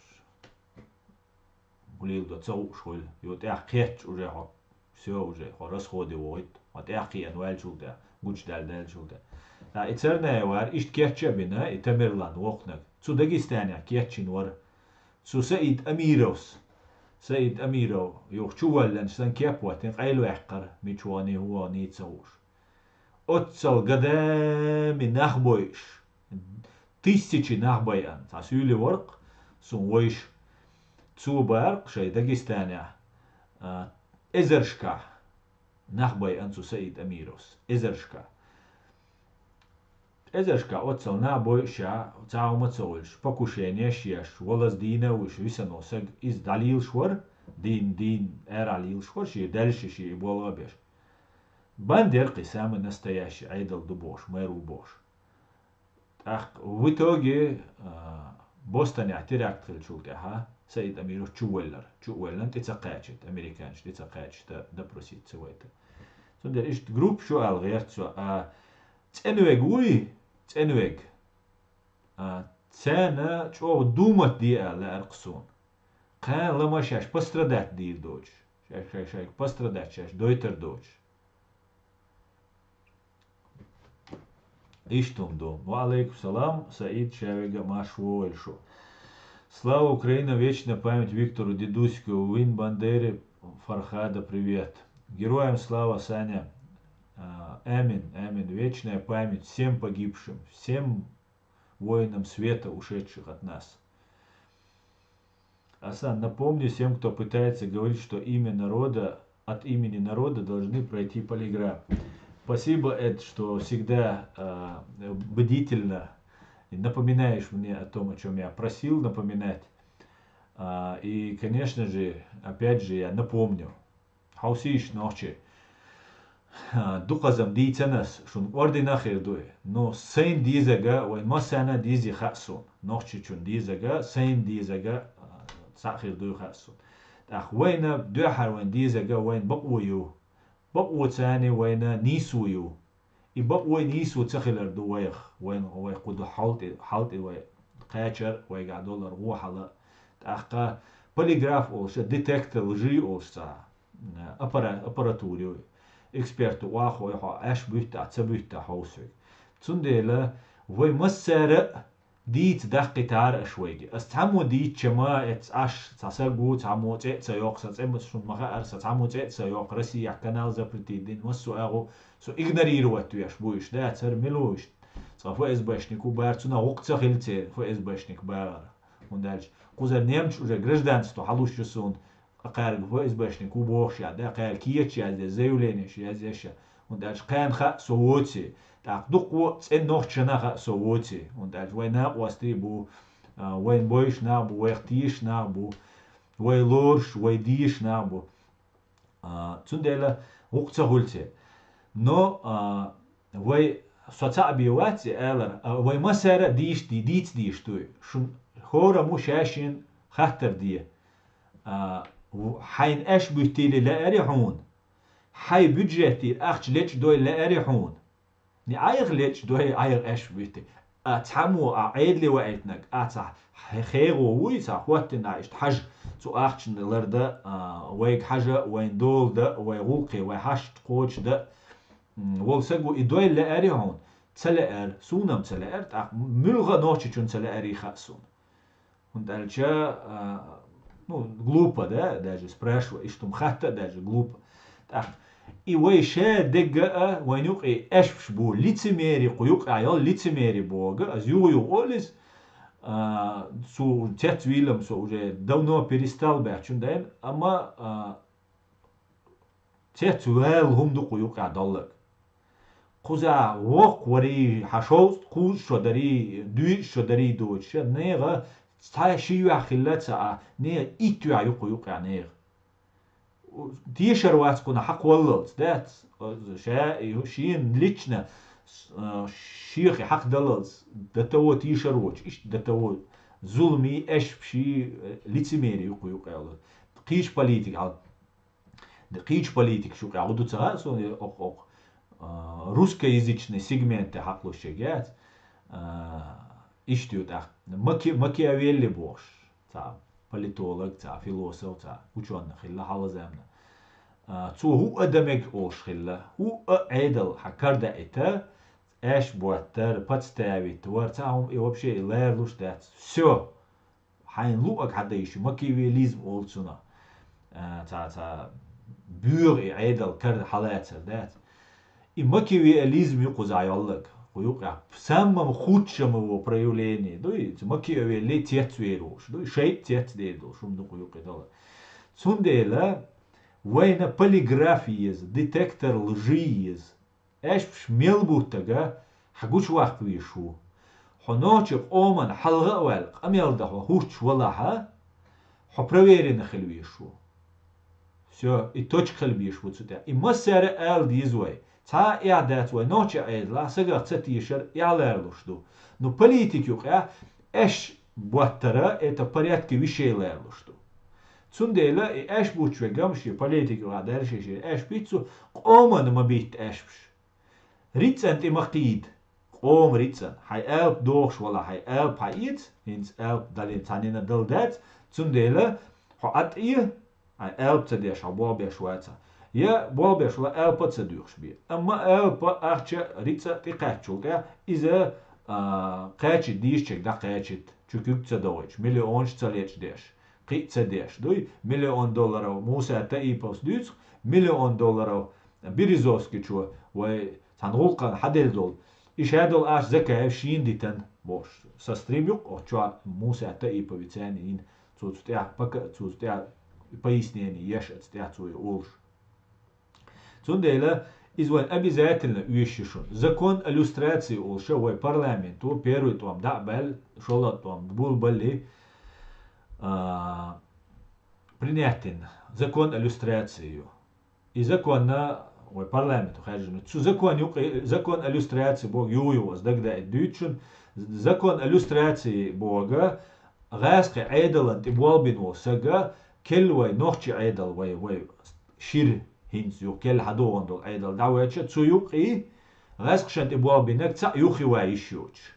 хӀун леладо ца хууш хуьлу. Юха тӀехь кхетча уже хьо, всё, уже хьо расходе вохуьйту, хьо тӀехь кхиъна ваьллачул тӀехь, гучудаьлла даьллачул тӀехь. Ткъа и Царнаев вара иштта кечъян бина, и Тамерлан воккханиг. Цу Дагестанехь кечйина вара. Цу Саид Амировс. Саид Амиров юха чу воьллина, сан кеп а хӀоттийна, къайлаваьккхира, мича вахний, хӀун вахний ца хууш. Оццул годами нах бойуш, тысячи нах байъина, цхьа суьйле вара-кх суна вайша. Цо баьхкира шайн Дагестанехь, а, эзаршкахь нах байъина цу Саид Амировс. Эзаршкахь. Эзаршкахь оццул нах бойуш, цхьа хӀума ца хуьлуш, покушенеш еш, валаза дийна а вуьйш, висина волу саг, иза дӀалелаш вара, дийна, дийна, арахь лелаш вара, шен даьллаша шен и болх а беш. Банда яра-кх и самый настоящий Ӏедал ду бохуш, мэр ву бохуш. ТӀаккха в итоге, а, Бостонехь теракт хиллачул тӀаьхьа Саид Амиров чу воьллира. Чу а воьллина, тӀе ца кхачийта, американцаша тӀе ца кхачийта, допросить ца вайта. Цундела иштта группа шу аьлла гӀерта со, а, цӀена вег вуй, цӀена вег. А, царна чӀогӀа думать де аьлла лаьара-кх суна. Кхана лама шаьш пострадать дийр доцуш, шаьш, шаьш, шаьш пострадать шаьш дойтар доцуш. Иштта хӀума ду. Ва алейкум салам, Саид, ша вега марш вогӀийла шу. Слава Украина, вечная память Виктору Дедуську, Вин Бандере, Фархада, привет. Героям слава, Саня. А, амин, амин. Вечная память всем погибшим, всем воинам света, ушедших от нас. Асан, напомни всем, кто пытается говорить, что имя народа, от имени народа должны пройти полиграф. Спасибо, Эд, что всегда, а, бдительно напоминаешь мне о том, о чём я просил напоминать. А, и, конечно же, опять же, я напомню. Хьовсийша, нохчий. Дукхаза-м дийцина ас, шуна ордина хир дуй. Ну, сайна дезарг, вайн массарна а дезий хаьа суна. Нохчийчунна дезарг, сайна дезарг, а, цхьаъ хир дуй хаьа суна. ТӀаккха вайна дуьххьара вайн дезарг вайн бакъо ю. Бакъо царна вайна нийсо ю. И бакъо, нийсо ца хилар ду вайх, вайн, вай кху ду хьалтӀе, хьалтӀе вай кхачар, вайгахь долар гӀо хьала. ТӀаккха полиграф олуш, детектор лжи олуш цхьа, а, аппара-, аппаратура ю. Эксперту охьахой хьо, аьш буьттахь, ца буьттахь хьовсург. Цундела вай массара а дийца даккхийтара аша вайга. Ас цхьаммо дийцча ма, эццахь Ӏаш, цхьа саг ву, цхьаммо цӀе а ца йоккху, сан цӀе ма, шуна ма хаьара, сан цхьаммо цӀе а ца йоккху, Россияхь канал запретить дина, массо а агӀо, со игнорировать веш бу уьш, да, цара мила ву иштта? Цкъа ФСБшник ву бара, цунах гӀуллакх ца хилла церан ФСБшник бахара. ХӀунда аьлча кхузара немцаша уже гражданство хьалуш ю суна, кхаьрга ФСБшник ву бохуш а, да, кхаьрга кечаш язъеш, заявленеш язъеш а. ХӀунда аьлча кхарна хаьа со воций, тӀаккха дуккха а цӀена нохчашна хаьа со воций. ХӀунда аьлча вайн накъостий бу, а, вайна бовзаш нах бу, вайх тешаш нах бу, вай лоруш, вай дезаш нах бу. А, цундела гӀуллакх ца хуьлу церан. Но, а, вай, со цхьаъ бен вац и алар, а, вай массара а дийша де, дийца дезаш дуй. Шуна хӀораммо шаьш-шена хаттар де. А, в-, хьайна аьш буьттийла лаьара хьуна? Хьайн бюджетера ахча лечкъадойла лаьара хьуна? Ни Ӏайха лечкъадой, Ӏайха аьш буьтти. А цхьаммо а Ӏедале ваийтинарг, а цхьа хе-, хегӀо вуй, цхьа хӀоттина а иштта хьажа, цу ахчанна ларда, а, вайга хьажа, вайн дола да, вай гӀуллакхе, вай хьашт кхочушда, м, волу саг ву, и дойла лаьара хьуна? Ца лаьара, суна-м ца лаьара, тӀаккха муьлхха а нохчичунна ца лаьара хаьа суна. ХӀунда аьлча, а, ну, глупо, да, даже спрашивать, иштта хӀума хатта а даже глупо. ТӀаккха И вай ша дега а, вайн юкъе аьшпаш бу лицемери, кху юкъе йол лицемери бога, аз югъу-югъу олис, а, цу цец вилам со уже давно перестал баьчун дайн, амма, а, цец ваьл хӀума ду кху юкъе доллаг. Кхуза вокх вари, хьа шовзткъа кхузткъа шо дари, дуьйцу шо дари доцуша, нега цхьа ши юьхь хилла ца а, нега итт юьхь ю кху юкъе нега. Тешар вац кхуна хьакхваллалц, дац? Ша, шена лично, а, шех хьакхдаллалц, до того тешар воцуш, иштта до того зулами, аьшпаши, лицемери ю кху юкъе. Кхечу политик хьал-, кхечу политикаш юкъе хӀу ду ца хаьа суна, окх-, окх-, а, русскоязычный сегменте хьакхалуш яц. А, иштта ю тӀаккха. Маки-, Макиавелли бохуш. Цхьа политолог, цхьа философ, цхьа учёный хилла хьалха заманахь. А, цо хӀу а дан мега олуш хилла, хӀу а Ӏедал хьан карадаита, аьшпаш боттар, подставить вар, цхьа хӀума и вообще и ларалуш дац. Всё. Хьайна луъаг хьан дан йиш ю, макиавеллизм олу цунах. А, цхьа, цхьа боьха и Ӏедал кара хьалацар дац. И макиавеллизм ю кхузахь йоллаг, кху юкъехь. Самом худшем его проявлении, дуй, Макиавелли цецвер волуш, дуй, шайтӀа цецдер долуш, хӀума ду кху юкъе долу. Цундела вайна полиграф еза, детектор лжи еза. Аьшпаш мел бу тага, хьан гучуваккха везаш ву. Хьо нохчи къоман хьалха а ваьлла, къамел дан хьо хӀуттуш валахьа, хьо проверено хила везаш ву. Всё, и точка хила безаш бу цу тӀехь. И массара а ала деза вай. Цхьа а эхь дац вай нохчи Ӏедалахь, сагах ца тешар эхь ларалуш ду. Ну, политик юкъехь аьшпаш боттара, это порядке вещей ларалуш ду. Цундела и аьшпаш буттуш верг а шен политик юкъахь даьлла шен-шен аьшпаш битта цу, къоманна ма битта аьшпаш. Рицкъанна тӀе ма кхийда. Къоман рицкъанна. Хьайн алапа дохуш валахь, хьайн алапа хьаэца, хӀинца алапа далийна цхьаннена дала дац, цундела хьо ӀатӀе, хьайн алапа ца деш, хьо болх беш вацахь. Я болх беш валахь, алапа а ца доьхуш бе. Амма алапа, ахча, рицкъа тӀекхаьччул тӀаьхьа иза, а, кхача дийшачерг дӀакхачийта, чу куьг ца догӀуьйтуш, миллионаш ца лечкъадеш, кхин а ца деш. Дуй, миллион долларов Муса Таиповс дуьйцу, миллион долларов Березовскичо вай цхьана гӀуллакхана хьаделла долу. И ша долу ахча Закаев шена дитина, бохуш. Сан стрим юкъа, оцу чохь Муса Таиповица йина, цо цу тӀехь пока-, цо цу тӀехь пояснение еш, оцу тӀехь цо и олуш. Цундела иза вайн обязательно оьшуш ю шуна. Закон о люстрации олуш вай парламенто первый тӀом дӀа а баьлла, шолгӀа тӀом булбалли, а, принять дина. Закон о люстрации ю. И законна вай парламенту хаьржина. Цу закон юкъе, закон о люстрации боху, юй-юй, ас дагадеа дуьйцу шуна. Закон о люстрации боху, гӀаскхи Ӏедалан тӀе болх бина волу сага, келла вай нохчи Ӏедал вай, вай шира хӀинца юха келла хьадогӀун долу Ӏедал дӀавоьдуша, цу юкъе гӀаскхашан тӀе болх бинарг цхьаъ юххе ван йиш йоцуш.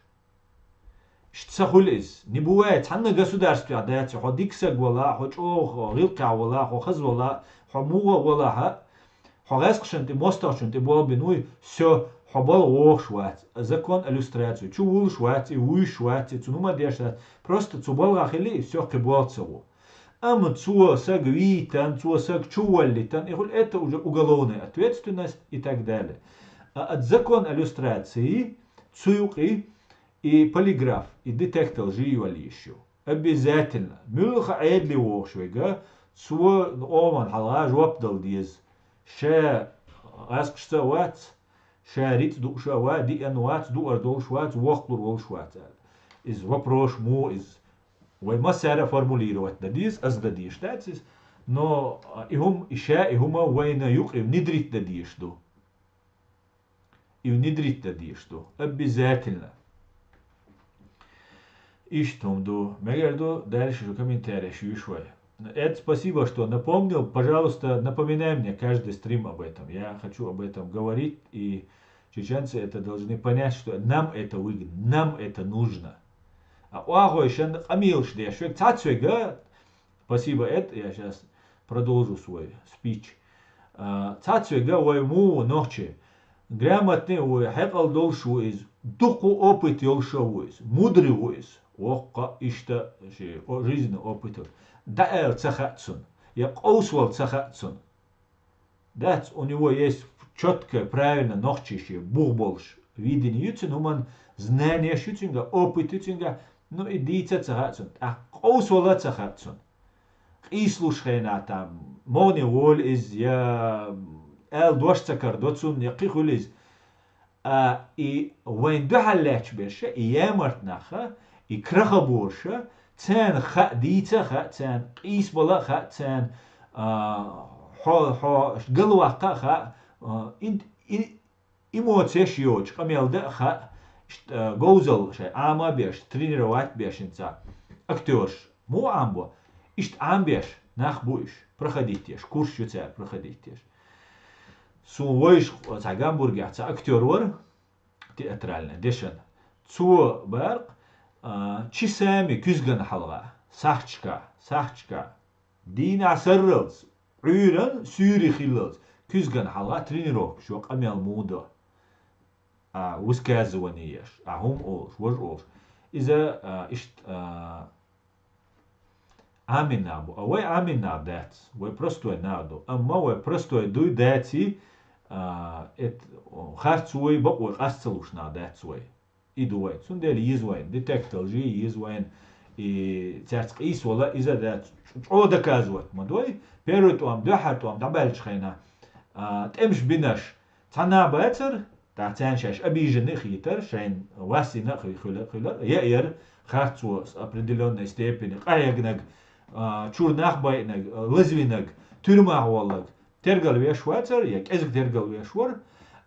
Иштта ца хуьлу иза. Не бувает, цхьанна государствехь дац, хьо дика саг вала, хьо чӀогӀа гӀиллакхехь вала, хьо хаза вала, хьо муха валахьа, хьо гӀаскхашна тӀе, мостагӀчунна тӀе болх бина вуй, всё, хьо балха вогӀуш вац. Закон о люстрации. Чу вуллуш вац, и вуьйш вац, и цунна хӀума деш дац. Просто цу балхахь хили, и всё, кхин болх ца гӀо. Амма цо саг вийтан, цо саг чу воллитан, и хуьлу, это уже уголовная ответственность и так далее. А, а закон о люстрации, цу юкъе, и полиграф, и детектор лжи йоллуш ю. Обязательно. Муьлхха Ӏедале вогӀуш верг, цо къоман хьалха жоп дала деза. Ша гӀаскхашца а вац, ша рицкъ дууш а вац, диъна вац, дуур долуш вац, воккхалур волуш вац аьлла. Иза вопрос муха иза? Вай массара а формулировать дан деза, ас дан дезаш дац иза. Но и хӀума, и ша и хӀума вайна юкъе внедрить дан дезаш ду. И внедрить дан дезаш ду. Обязательно. Иштта хӀума ду. Мегар ду, дальше уже комментарий шу вай. Эд, спасибо, что напомнил. Пожалуйста, напоминай мне каждый стрим об этом. Я хочу об этом говорить, и чеченцы это должны понять, что нам это выгодно, нам это нужно. А охьахой шен къамелаш деш верг, цхьацца верг, спасибо, Эд, я щас продолжу свой спич. А, цхьацца верг вай муха нохчи. Грамотный ву, хьекъал долуш ву иза, дуккха опыт йолуш а ву иза, мудрый ву иза. Воккха иштта ши о-, жизненный опыт. ДӀаала ца хаьа цунна, я къовсавала ца хаьа цунна. Дац, у него есть чёткое, правильно, нохчийче бух болуш видение ю цуьнан, хӀуман знанеш ю цуьнгахь, опыт ю цуьнгахь, ну, и дийца а ца хаьа цунна, тӀаккха къовсавала а ца хаьа цунна. Къийсалуш хенахь там, могӀане волу иза, я аьлла дош ца карадо цунна, я кхин хуьлу иза. А, и вайн дуьхьал лаьтташ берш, и ямарт нах, и краха борш, царна хаа дийца а хаьа, царна къийсабала а хаьа, царна, а, хьо, хьо галваккха а хаьа, а, ин-, и-, эмоцеш йоцуш къамел дан а хаьа, ш-, а, говзалла шайн Ӏама а беш, тренировать а беш хӀинца актёрш. Муха Ӏамабо? Иштта Ӏамабеш нах бу уьш, проходить еш, курс ю цара проходить еш. Суна вайша цхьа Гамбургехь цхьа актёр вара, театральный, дешан. Цо баьркъа, а, часами куьзгана хьалха, сахьташка, сахьташка, дийнахь сарралц, Ӏуьйранна суьйре хиллалц, куьзгана хьалха тренировкаш йо, къамел муха до. А, высказывание еш, а, хӀума олуш, важа олуш. Иза, а, иштта, а, Ӏамийна нах бу. А вай Ӏамийна нах дац, вай простой нах ду. Амма вай простой дуй, даций, а, эт, харц вуй, бакъо къаста ца луш нах дац вай. И ду вай. Цундела еза вайн, детектор жи еза вайн, и цаьрца къийсавала иза дац. ЧӀ-, чӀогӀа доказывать ма дой. Первый тӀом, дуьххьара тӀом дӀабаьллачу хенахь, а, тӀемаш бинарш цхьа нах бацара, ТӀаккха царна шаьш обиженный а хийтара, шайна вассийна а хи-, хуьла-, хуьлара, я а яра, харцо с определённой степени, къахьегнарг, а, чуьра нах байинарг, а, лазвинарг, туьрмахь волларг, тергал веш вацара, я кӀезиг тергал веш вара,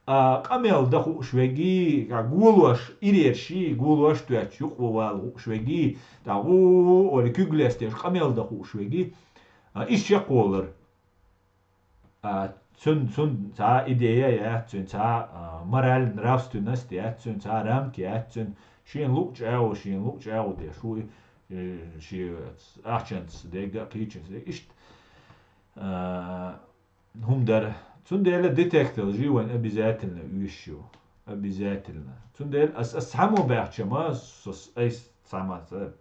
а, къамел дан хууш вегий, а, голош, ирерший, голош тоьттуш юкъа вала хууш вегий, тӀаккха гӀу-гӀу-гӀу олий куьг лестеш къамел дан хууш вегий, а, иза чекхволлара. А, цуьнан, цуьнан цхьа а идея яц, цуьнан цхьа а, а, мораль, нравственность яц, цуьнан цхьа а рамка яц, цуьнан шена луъучу агӀо, шена луъучу агӀо деш ву, э, шен ахчанца дерг а, кхечунца дерг а. Иштта, а, хӀума дара. Цундела детектор жи вайн обязательно уьш ю. Обязательно. Цундела ас, ас цхьаммо баьхча ма, со, с-, айс цхьамма, ца,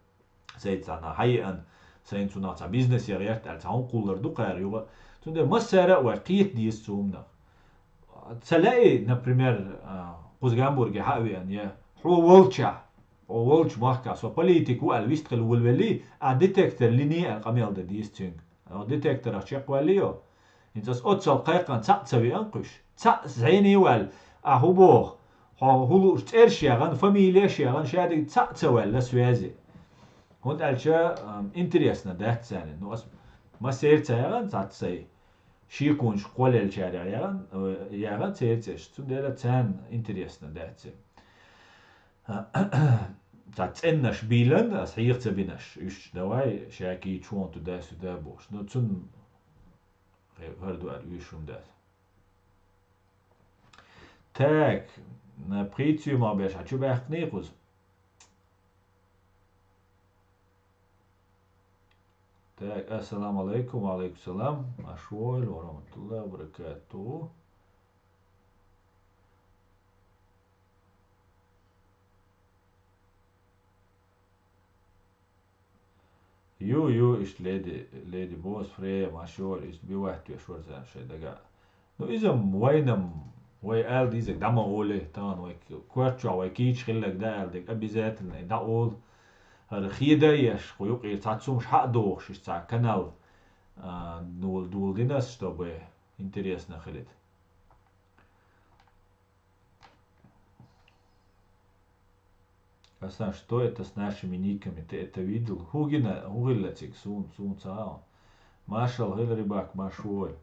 Сайца цхьана хьаеана, сайна цунах цхьа бизнесе гӀерта аьлла, цхьа хӀума кхуллар ду кхара юха. Цундела массара а вай кхета деза цу хӀуманах. Ца лаьий, например, а, кхуза Гамбурге хьа а веана, я хьо волчохь, хьо волчу махкахь со политик ву аьлла вистхила волавеллий, а детектор линий аьлла къамел дан деза цуьнга. Хьо детекторах чекхваьллий йо? ХӀинца ас оццал кхайкхина цхьаъ ца веана кхуьш. Цхьаъ зӀене ваьлла, ахь хӀун боху? Хьо хӀун лууш цӀераш яхана, фамилеш яхана, шадерг цхьаъ ца ваьлла связи. ХӀунда аьлча, ам, интересно дац царна. Ну, ас массеран ца яхана, цхьацца сайн шеконаш кхоллаеллачарех яхана, э, яхана церан цӀераш. Цундела царна интересно дац. Цхьа цӀеннаш бийлан, ас хьеха ца бинаш. Уьш давай, шаький чу вон туда-сюда бохуш. Ну, цунна хӀара ду аьлла, уьш хӀума дац. Так, на пхийцу ма беш, хьан чу баьхкиний кхуза? Так, ассаламу алайкум, ва алайкум салам. Марша вогӀийла, ва рахматуллахи ва баракатуху. Ю, ю, иштта леди, леди босс Фрея, марша вогӀийла, иштта биватта веш вара царна шайн дагахь. Ну, иза-м вайна-м, вай аьлла дезарг дӀа ма олий, тахана вай к-, коьрта чохь вай кийча хилларг дӀааьлла дерг обязательно и дӀаолу. ХӀара хеда а еш, кху юкъера цхьацца хӀумаш хьа а дохуш, иштта цхьа канал, а, дул-, дулдина ас, чтобы интересно хилийта. Асан, что это с нашими никами? Ты это видел? ХӀун гина, хӀун хилла цига? Суна, суна ца хаьа. Маршалла хила, Рибак, марша вогӀийла.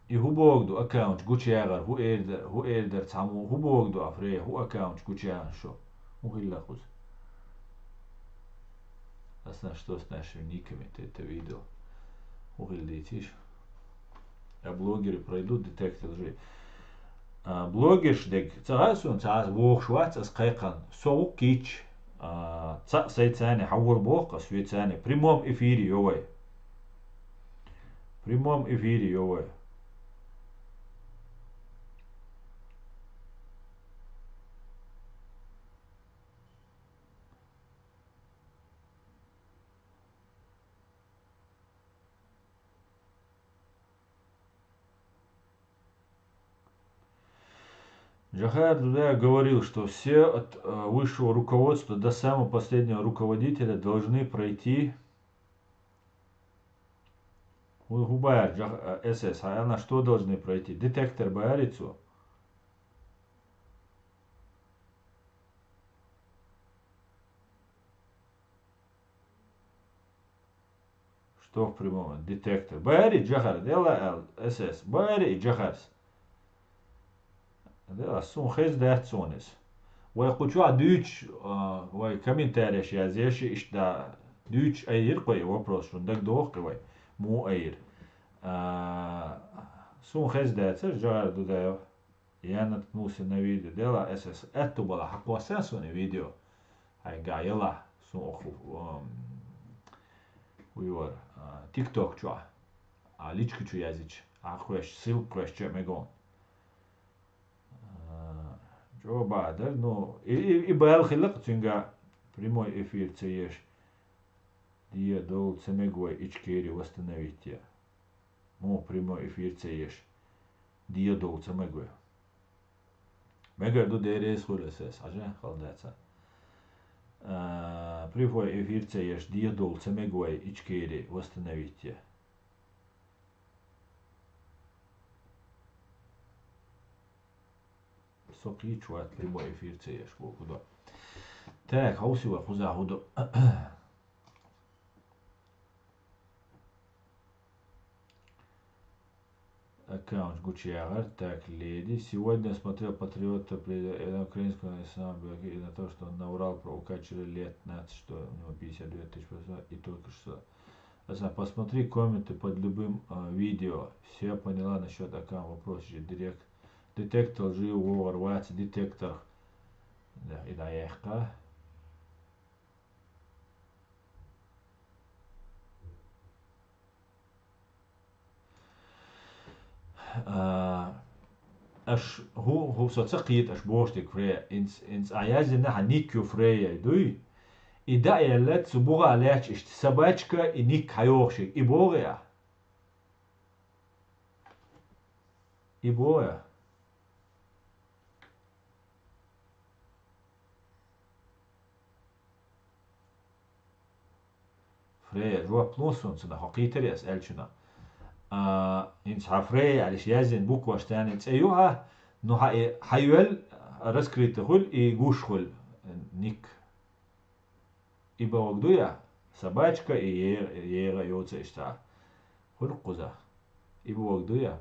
И хӀун боху ду аккаунт гучуягӀар, хӀун эр дар, хӀун эр дар цхьаммо, хӀун боху ду, Афрея, хӀун аккаунт гучуягӀар шо? ХӀун хилла кхуза? Асан, что с нашими никами, ты это видел? ХӀун хилла дийцийша? А блогеры пройдут детектор лжи. А, блогерш дерг ца хаьа суна, ца аса вохуш вац ас кхайкхина. Со ву кийча, а, цхьаъ сайца царна хьавор боху ас, соьца царна. Прямом эфире йо вай. Прямом эфире йо вай. Джохар Дудаев говорил, что все от э, высшего руководства до самого последнего руководителя должны пройти. Ху- Хубар, Джох- э, С С, а на что должны пройти? Детектор баарицу. Что в прямом? Детектор. Бари Джахар, дела ал, С С. Бари Джахарс. Дела сун хез дат сунис. Вай кучу а дюч, а, вай комментарий ши аз еши ишта дюч айир кой вопрос шун даг дох кой. Му айир. А, сун хез дат сер Джахар Дудаев. Я наткнулся на видео. Дела С С. Это была хакуасан суни видео. Ай га яла сун оху. Уйвар. ТикТок чуа. А личка чу язич. А хуэш, ссылка хуэш чуа мегон. Чо бадар, ну, и, и, и бал хилак цинга прямой эфир цееш. Дия дол цемегвай ичкери восстановить я. Му прямой эфир цееш. Дия дол цемегвай. Мегар ду дерес хулесес, ажа халдаца. Прямой эфир цееш, дия дол цемегвай ичкери восстановить я. Сокъи чуат прямой эфир цееш, бо куда. Так, хауси ва хуза худо. Аккаунт Гучиагар, так, леди. Сегодня смотрел Патриота при- э, на украинского национального блоге и на то, что он наврал про Укачера лет пятнадцать, что у него пятьдесят две тысячи подписчиков и только что. Аса, посмотри комменты под любым э, видео. Все поняла насчет аккаунта. Вопрос же директ. Детектор лжи ворваться, детектор. Да, и да, я их ка. Аш ху ху соца кит аш боштик фре инц инц аязина ханникю фрея дуй. И да элет субуга леч ишт собачка и ник хайохшик и богая. И боя. Фрея, жоп лун сун цуна, хо китари ас элчуна. А, инц ха Фрея алиш язин букваш тани цеюха, ну ха и хайвел раскрыты хул и гуш хул ник. И бавагдуя, собачка и е- ера йоца ишта. Хул куза. И бавагдуя.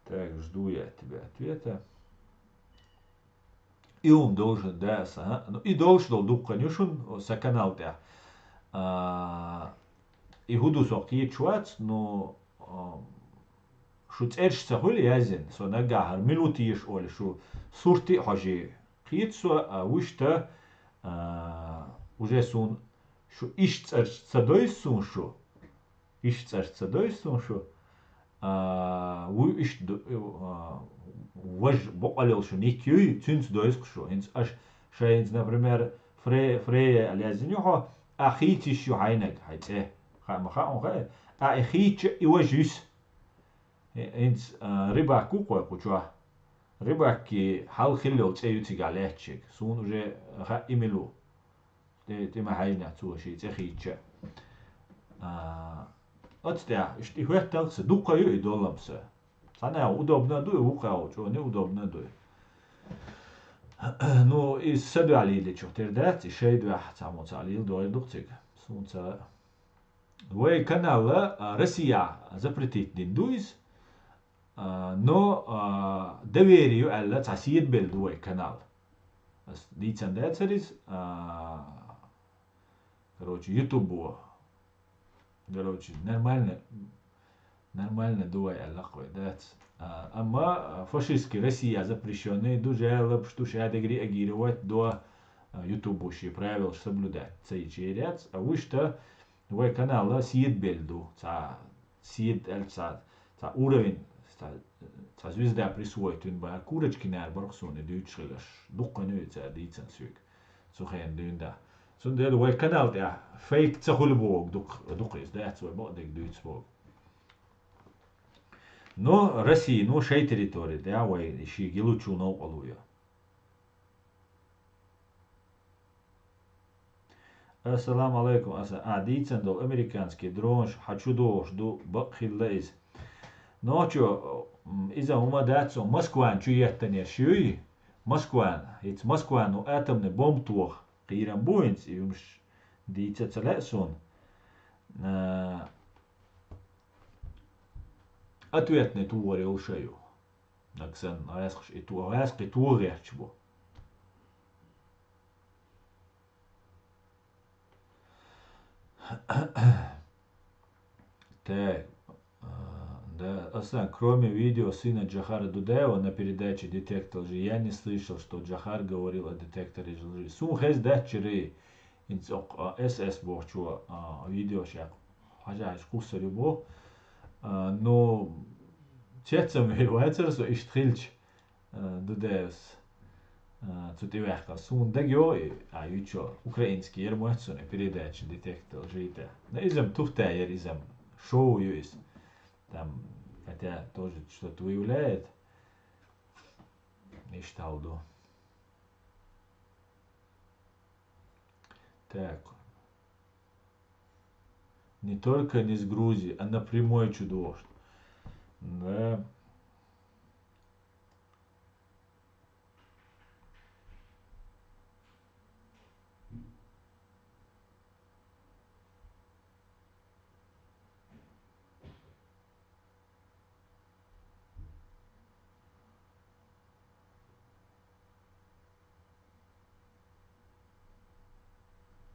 Так, жду я от тебя ответа. И он должен, да, са, ну и должен дол дуккан юшун са канал тя. А, и худу со кичвац, но а, шу церш са хули язин, со нагахар минути еш оли шу сурти хожи. Кит со а, вишта а, уже сун шу иш церш са дойс сун шу. Иш царца дойсун шу, а, ву иш ду- а, важ бокъалел шу ник юй, цюнц дойск шу. Инц аш шайинц, например, фре- фрея алязин юхо, а хитиш ю хайнаг, хайце. Ха ма ха он хай. А и хич и важ юс. Инц а, рыбак ку кой кучуа. Рыбак ки хал хиллел цею цига лячик. Сун уже ха имилу. Ти ти ма хайна цу ши цехича. А, отстя, ишти хветтал се дукаю и долам се. Сана удобно дуй, вукау, чо неудобно дуй. Ну, и седуали ли чо тердец, и шейдва, само цалил дой духцик. Сунца. Вой канала а, Россия запретить дин дуйс, а, но а, доверию алла цасиет бел дуй канал. Ас дийцан дацарис, а, короче, YouTube бу. Короче, нормально, нормально дуй алла кой дац. А, амма а, фашистский Россия запрещённый, ду жалоб, что шадегри агировать до а, YouTube бу ши правил соблюдать. Цей черец, а вы что, вой канала сиет бельду, ца сиет эль ца, ца уровень, ца, ца звезда присвоит вин ба, курочки нар барксуны дючхилаш, дукканы ца дийцан сюк, сухен дюнда. Цундела вай канал тӀехь фейк ца хуьлу боху дукха, дукха иза дац вай бакъдерг дуьйцу боху. Но Россия, ну, шайн территори тӀехь вай ши гилучу новкъарло йо. Ассаламу алайкум, аса, а, дийцан долу американский дронаш хьан чу догӀуш ду, бакъ хилла иза. Нохчо, м, иза хӀума дац, со Москван чу еттанера шуьй. Москван, хӀинца Москван, ну, атомный бомба тоха кхийрам бу хӀинца, и юмаш дийца ца лаьа суна. А, ответный тухар йолу шайо. Нагсан гӀаьскхаш и то-, гӀаьскхий то гӀерташ бу. Так, а, да, Аслан, кроме видео сына Джохара Дудаева на передаче «Детектор лжи», я не слышал, что Джохар говорил о детекторе лжи. Сун хез даччири, ин цӀокъ, а, эс эс бохучо, а, видео шех хьажа хьажа кхуссар ю бо. А, но цецам вер вацара со иштта хилча. А, Дудаевс, а, цу тӀеваьккхина. Суна дагайо, и, а, ю чо, украинский яр моьтту суна, и передача «Детектор лжи» тӀе. Но иза-м тухтай яр, иза-м шоу ю иза. Там, хотя тоже что-то выявляет. Иштта хьал ду. Так. Не только не с Грузии, а напрямую чу догӀуш. Да.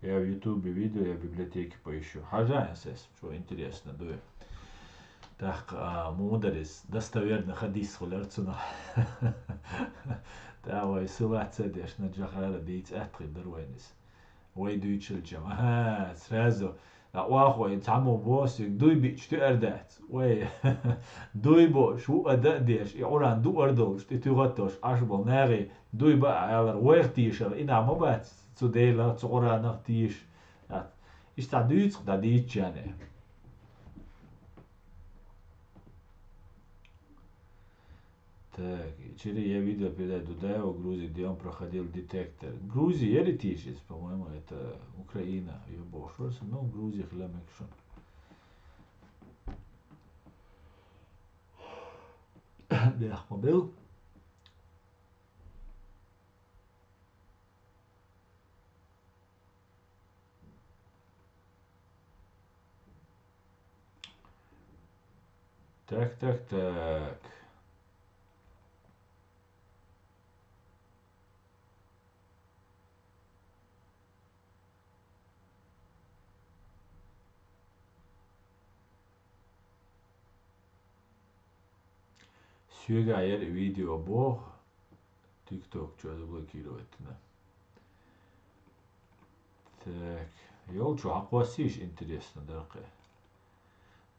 Я в Ютубе видел, я в библиотеке поищу. Хьажа эс эс, что интересно, дуй. Так, а, мударис, достоверный хадис хуьлар цунах. Та вай силаца деш, на Джохара дийца атхи дар вайнис. Вай дуьйцуьлчам. Аха, сразу. А охьа вай цхьаммо босиг дуй биъча туьар дац. Вай, дуй бо, шу а да а деш, и Къуран дуар долуш, тӀе туьхат долуш, Ӏаш болу нагӀи, дуй баа аьллар, вайх тийшар, и нах ма бац, цу Делах, цу Къуранах тийша. Иштта дуьйцу, дӀадийцчане. Так, вчера я видел передачу Дудаева в Грузии, где он проходил детектор. Грузия, я летишь, по-моему, это Украина, её бошурс, но Грузия хиламекшон. Дехмобил. Так, так, так. Соьга яра видео боху, тикток чу заблокировать дина. Так, йолчу хьакхоссийша интересно дара кхе.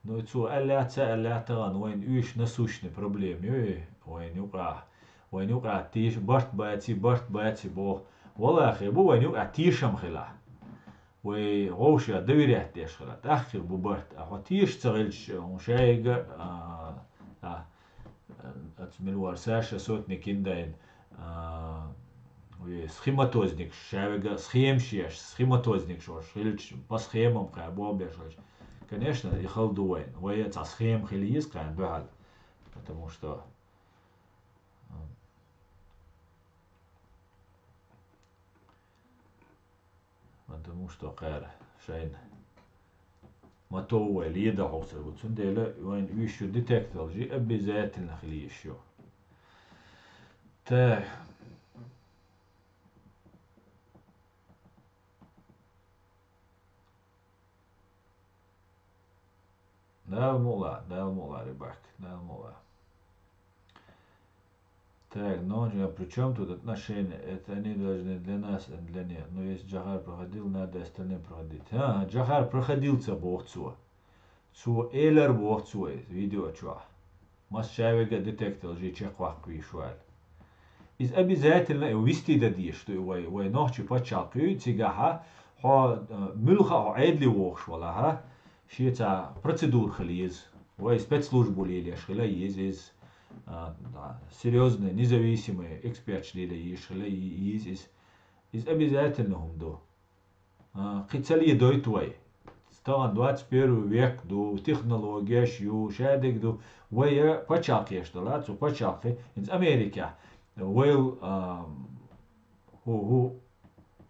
Ну, цо аьлла ца аьлла тахана вайн уьш насущный проблема ю, вайн юкъа, вайн юкъа тийш барт баци, барт баци боху. Валахе бу вайн юкъа тешам хила. Вай гӀовша доверять деш хила. ТӀаккха хир бу барт. А хьо теша ца хилча, хьуна шайга, а, а, Ацу милвар Саша Сотникин дайн, а, ве схематозникаш, шавега схемаш еш, схематозникаш ош хилча, по схемам кхаьа бобеш хилча. Конечно, и хала ду вайн. Вай цхьа схема хила йиза кхаьа дуьхьал. Потому что, м, Потому что кхара шайна ма тов вай леда хьовсар бу. Цундела вайн уьш ю детектор лжи обязательно хила йиш ю. Так. Дала мукъ лахь, Дала мукъ лахь, рыбак, Дала мукъ лахь. Так, но при чём тут отношения? Это они должны для нас, а не для них. Ну, если Джохар проходил, надо остальным проходить. Ага, Джохар проходил ца боху цо. Цо элар боху цо иза видео чохь. Мас шавега детектор лжи чекхваккха вийш ваьлла. Иза обязательно и висти дан дезаш ду и вай, вай нохчи пачхьалкх ю, цигахьа хьо, а, муьлха а хьо Ӏедале вогӀуш валахь, шеца процедура хила еза. Вай спецслужбу лелеш хила еза иза. А, да, серьёзный, независимый эксперташ леле езаш хила е-, еза иза. Иза обязательно хӀума ду. А, кхин ца ледойту вай. Тахана двадцать первый век ду, технологеш ю, шадерг ду. Вай я пачхьалкхе еш дала, цу пачхьалкхе, хӀинца Америкехь, вайл, а, хӀу, хӀу,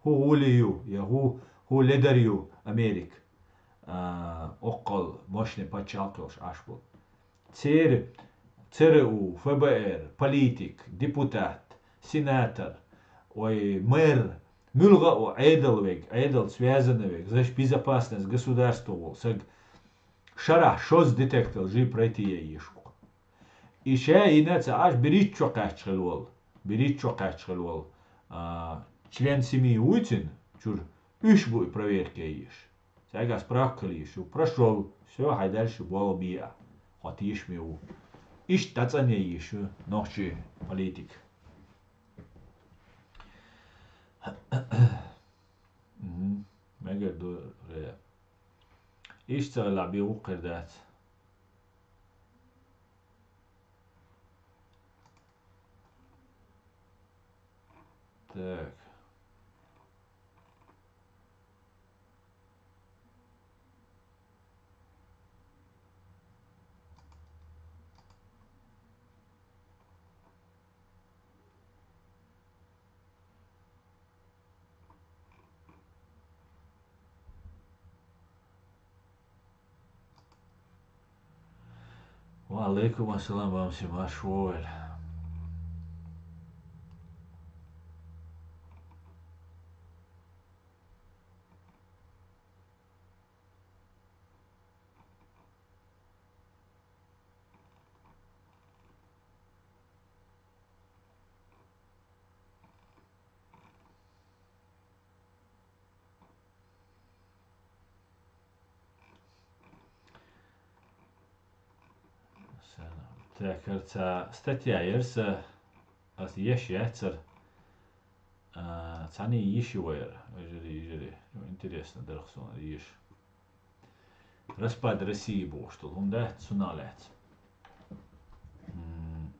хӀу гӀули ю, я хӀу, хӀу ледар ю Америка, а, оккхал мощный пачхьалкх йолуш Ӏаш бу. Церан ЦРУ, ФБР, политик, депутат, сенатор, ой, мэр, муьлха а Ӏедал вег, Ӏедал связана вег, защ-, безопасность государства волу саг шарахь шозза детектор жи пройти ян езаш ву. И ша йина ца Ӏаш берриг чо кхаьчча хила волу, берриг чо кхаьчча хила волу, а, член семьи вуй цуьнан, чуьра уьш бу и проверка ян езаш. Цаьргахь справка хила езаш ю. Прошёл. Всё, хьайн дальше болх бе а. Хьо тешаме ву. Иштта дӀацӀанъян езаш ю нохчийн политика. Мгм. Мегар ду, Рея. Иштта ца хилахь бен вукхуьр дац. Так. Ва алейкум ассалам, Бамси, марша вогӀийла. Так, хӀара цхьа статья яра сан, аса еш яцара. А, цхьаьна йиш ю вайра, вежарий, йижарий. Интересно дара-кх суна еш. Распад России бохуш долу хӀума дац, цунах лаьцна. М,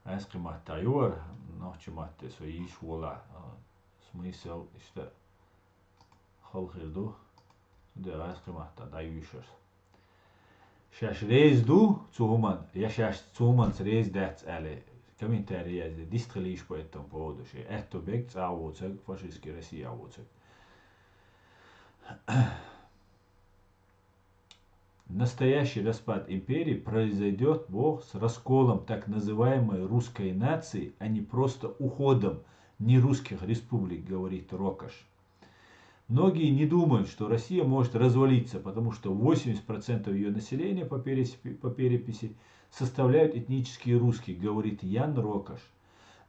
айскхи маттахь ювара, нохчи матте со йиш волахь, а, смысл иштта хала хир ду. Цундела айскхи маттахь дӀаюьйшура. Шаьш реза ду цу хӀуман, я шаьш цу хӀуманца реза дац аьлла, комментарий язде, дистхила йиш по этому поводу, шен аьтту бег цӀа а воцург, фашистский Россия а воцург. Настоящий распад империи произойдёт, боху, с расколом так называемой русской нации, а не просто уходом нерусских республик, говорит Рокаш. Многие не думают, что Россия может развалиться, потому что восемьдесят процентов её населения по перес-, по переписи составляют этнические русские, говорит Ян Рокаш.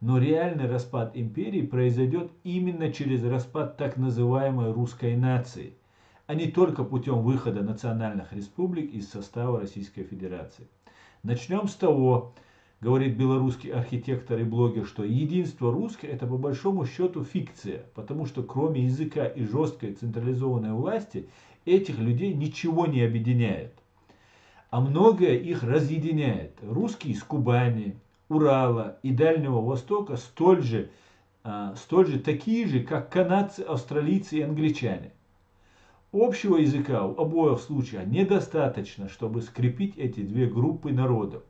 Но реальный распад империи произойдёт именно через распад так называемой русской нации, а не только путём выхода национальных республик из состава Российской Федерации. Начнём с того, говорит белорусский архитектор и блогер, что единство русских — это по большому счёту фикция, потому что кроме языка и жёсткой централизованной власти этих людей ничего не объединяет. А многое их разъединяет. Русские из Кубани, Урала и Дальнего Востока столь же, а, столь же такие же, как канадцы, австралийцы и англичане. Общего языка в обоих случаях недостаточно, чтобы скрепить эти две группы народов.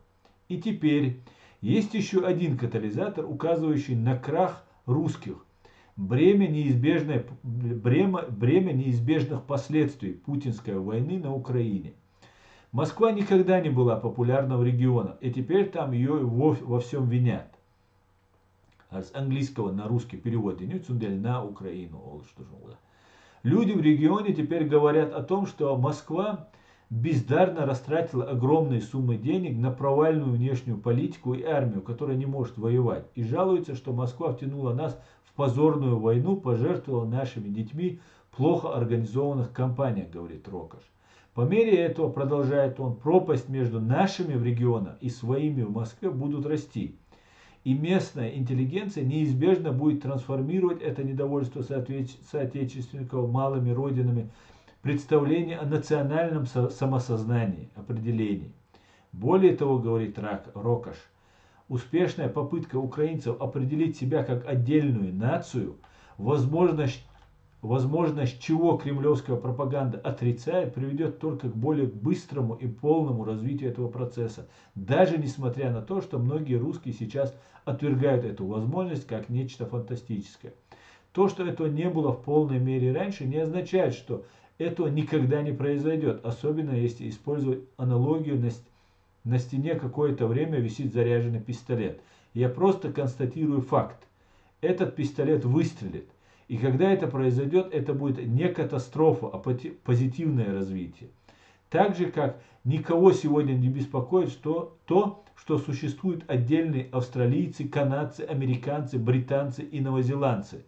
И теперь есть ещё один катализатор, указывающий на крах русских. Бремя неизбежной, бремя, бремя неизбежных последствий путинской войны на Украине. Москва никогда не была популярна в регионах, и теперь там её во, во всём винят. С английского на русский перевод йина ю, цундела на Украину олуш ду шуна. Люди в регионе теперь говорят о том, что Москва бездарно растратила огромные суммы денег на провальную внешнюю политику и армию, которая не может воевать, и жалуются, что Москва втянула нас в позорную войну, пожертвовала нашими детьми в плохо организованных кампаниях, говорит Рокаш. По мере этого, продолжает он, пропасть между нашими в регионах и своими в Москве будут расти. И местная интеллигенция неизбежно будет трансформировать это недовольство соотече- соотечественников малыми родинами, представление о национальном со- самосознании, определении. Более того, говорит Рак- Рокош, успешная попытка украинцев определить себя как отдельную нацию, возможность возможность чего кремлевская пропаганда отрицает, приведет только к более быстрому и полному развитию этого процесса, даже несмотря на то, что многие русские сейчас отвергают эту возможность как нечто фантастическое. То, что этого не было в полной мере раньше, не означает, что этого никогда не произойдет, особенно если использовать аналогию на, на стене какое-то время висит заряженный пистолет. Я просто констатирую факт. Этот пистолет выстрелит. И когда это произойдет, это будет не катастрофа, а позитивное развитие. Так же, как никого сегодня не беспокоит что, то, что существуют отдельные австралийцы, канадцы, американцы, британцы и новозеландцы.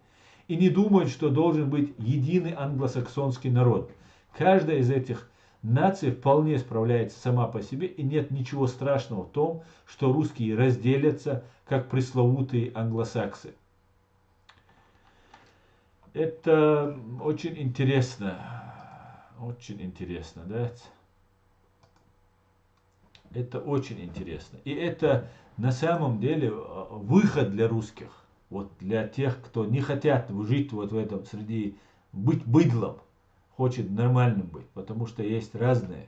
И не думают, что должен быть единый англосаксонский народ. Каждая из этих наций вполне справляется сама по себе, и нет ничего страшного в том, что русские разделятся, как пресловутые англосаксы. Это очень интересно. Очень интересно, да? Это очень интересно. И это на самом деле э, выход для русских. Вот для тех, кто не хотят жить вот в этом среди, быть быдлом, хочет нормальным быть, потому что есть разные.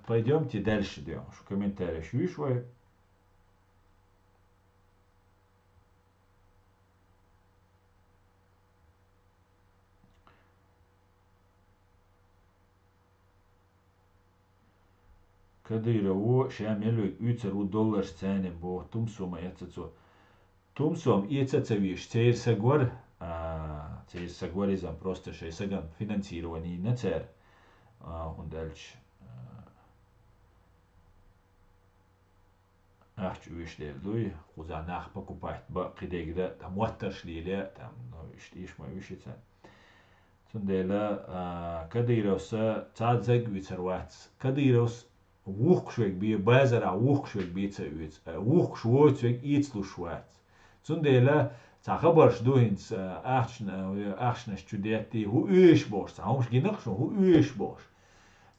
Пойдемте дальше, диван шу комментарий шу виш вай. Кадыров ва ша мел вег уьйцар ву долларш цайнем бо тумсома эца цо. Тумсом эца ца веш, цейр сагвар, а, цейр сагвар изам просто шей саган финансирование на цер. А, ундальч, а, ахч уьш дер дуй, куза нах покупать ба, кидег да, там, ваттарш лиле, там, ну, иш, иш ма уьш ица. Цундела, а, Кадыровса цаьд заг вицар вац. Кадыровс вухкшвег бе, базара вухкшвег бе ца уьц. А, вухкш воцвег ийцлуш вац. Цундела ца хабарш ду хинц, а, ахчна, ахчнаш чу детти, ху уьш бош, ца хумш гинакшун, ху уьш бош.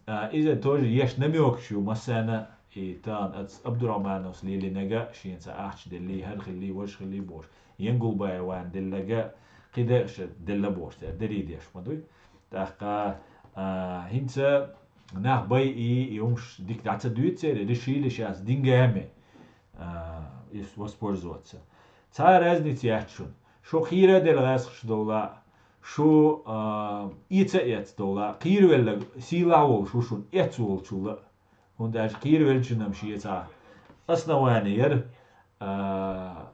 А, иза тоже еш намёкш ю массана, и тан ац Абдурахмановс лилинага, шин ца ахч делли, хар хилли, ваш хилли бош. Янгулбаеван деллага, кидеш делла бош, дери деш ма дуй. Тахка, а, хинца нах бай и, и умш дик даца дуйцер, решили сейчас деньгами, а, ис воспользоваться. Ца разница ячун. Шо хира дел гасхш дола, шо, а, ица эц дола, кир велла сила вол шушун эц вол чула. Он даже кир велчунам шиеца основание яр, а,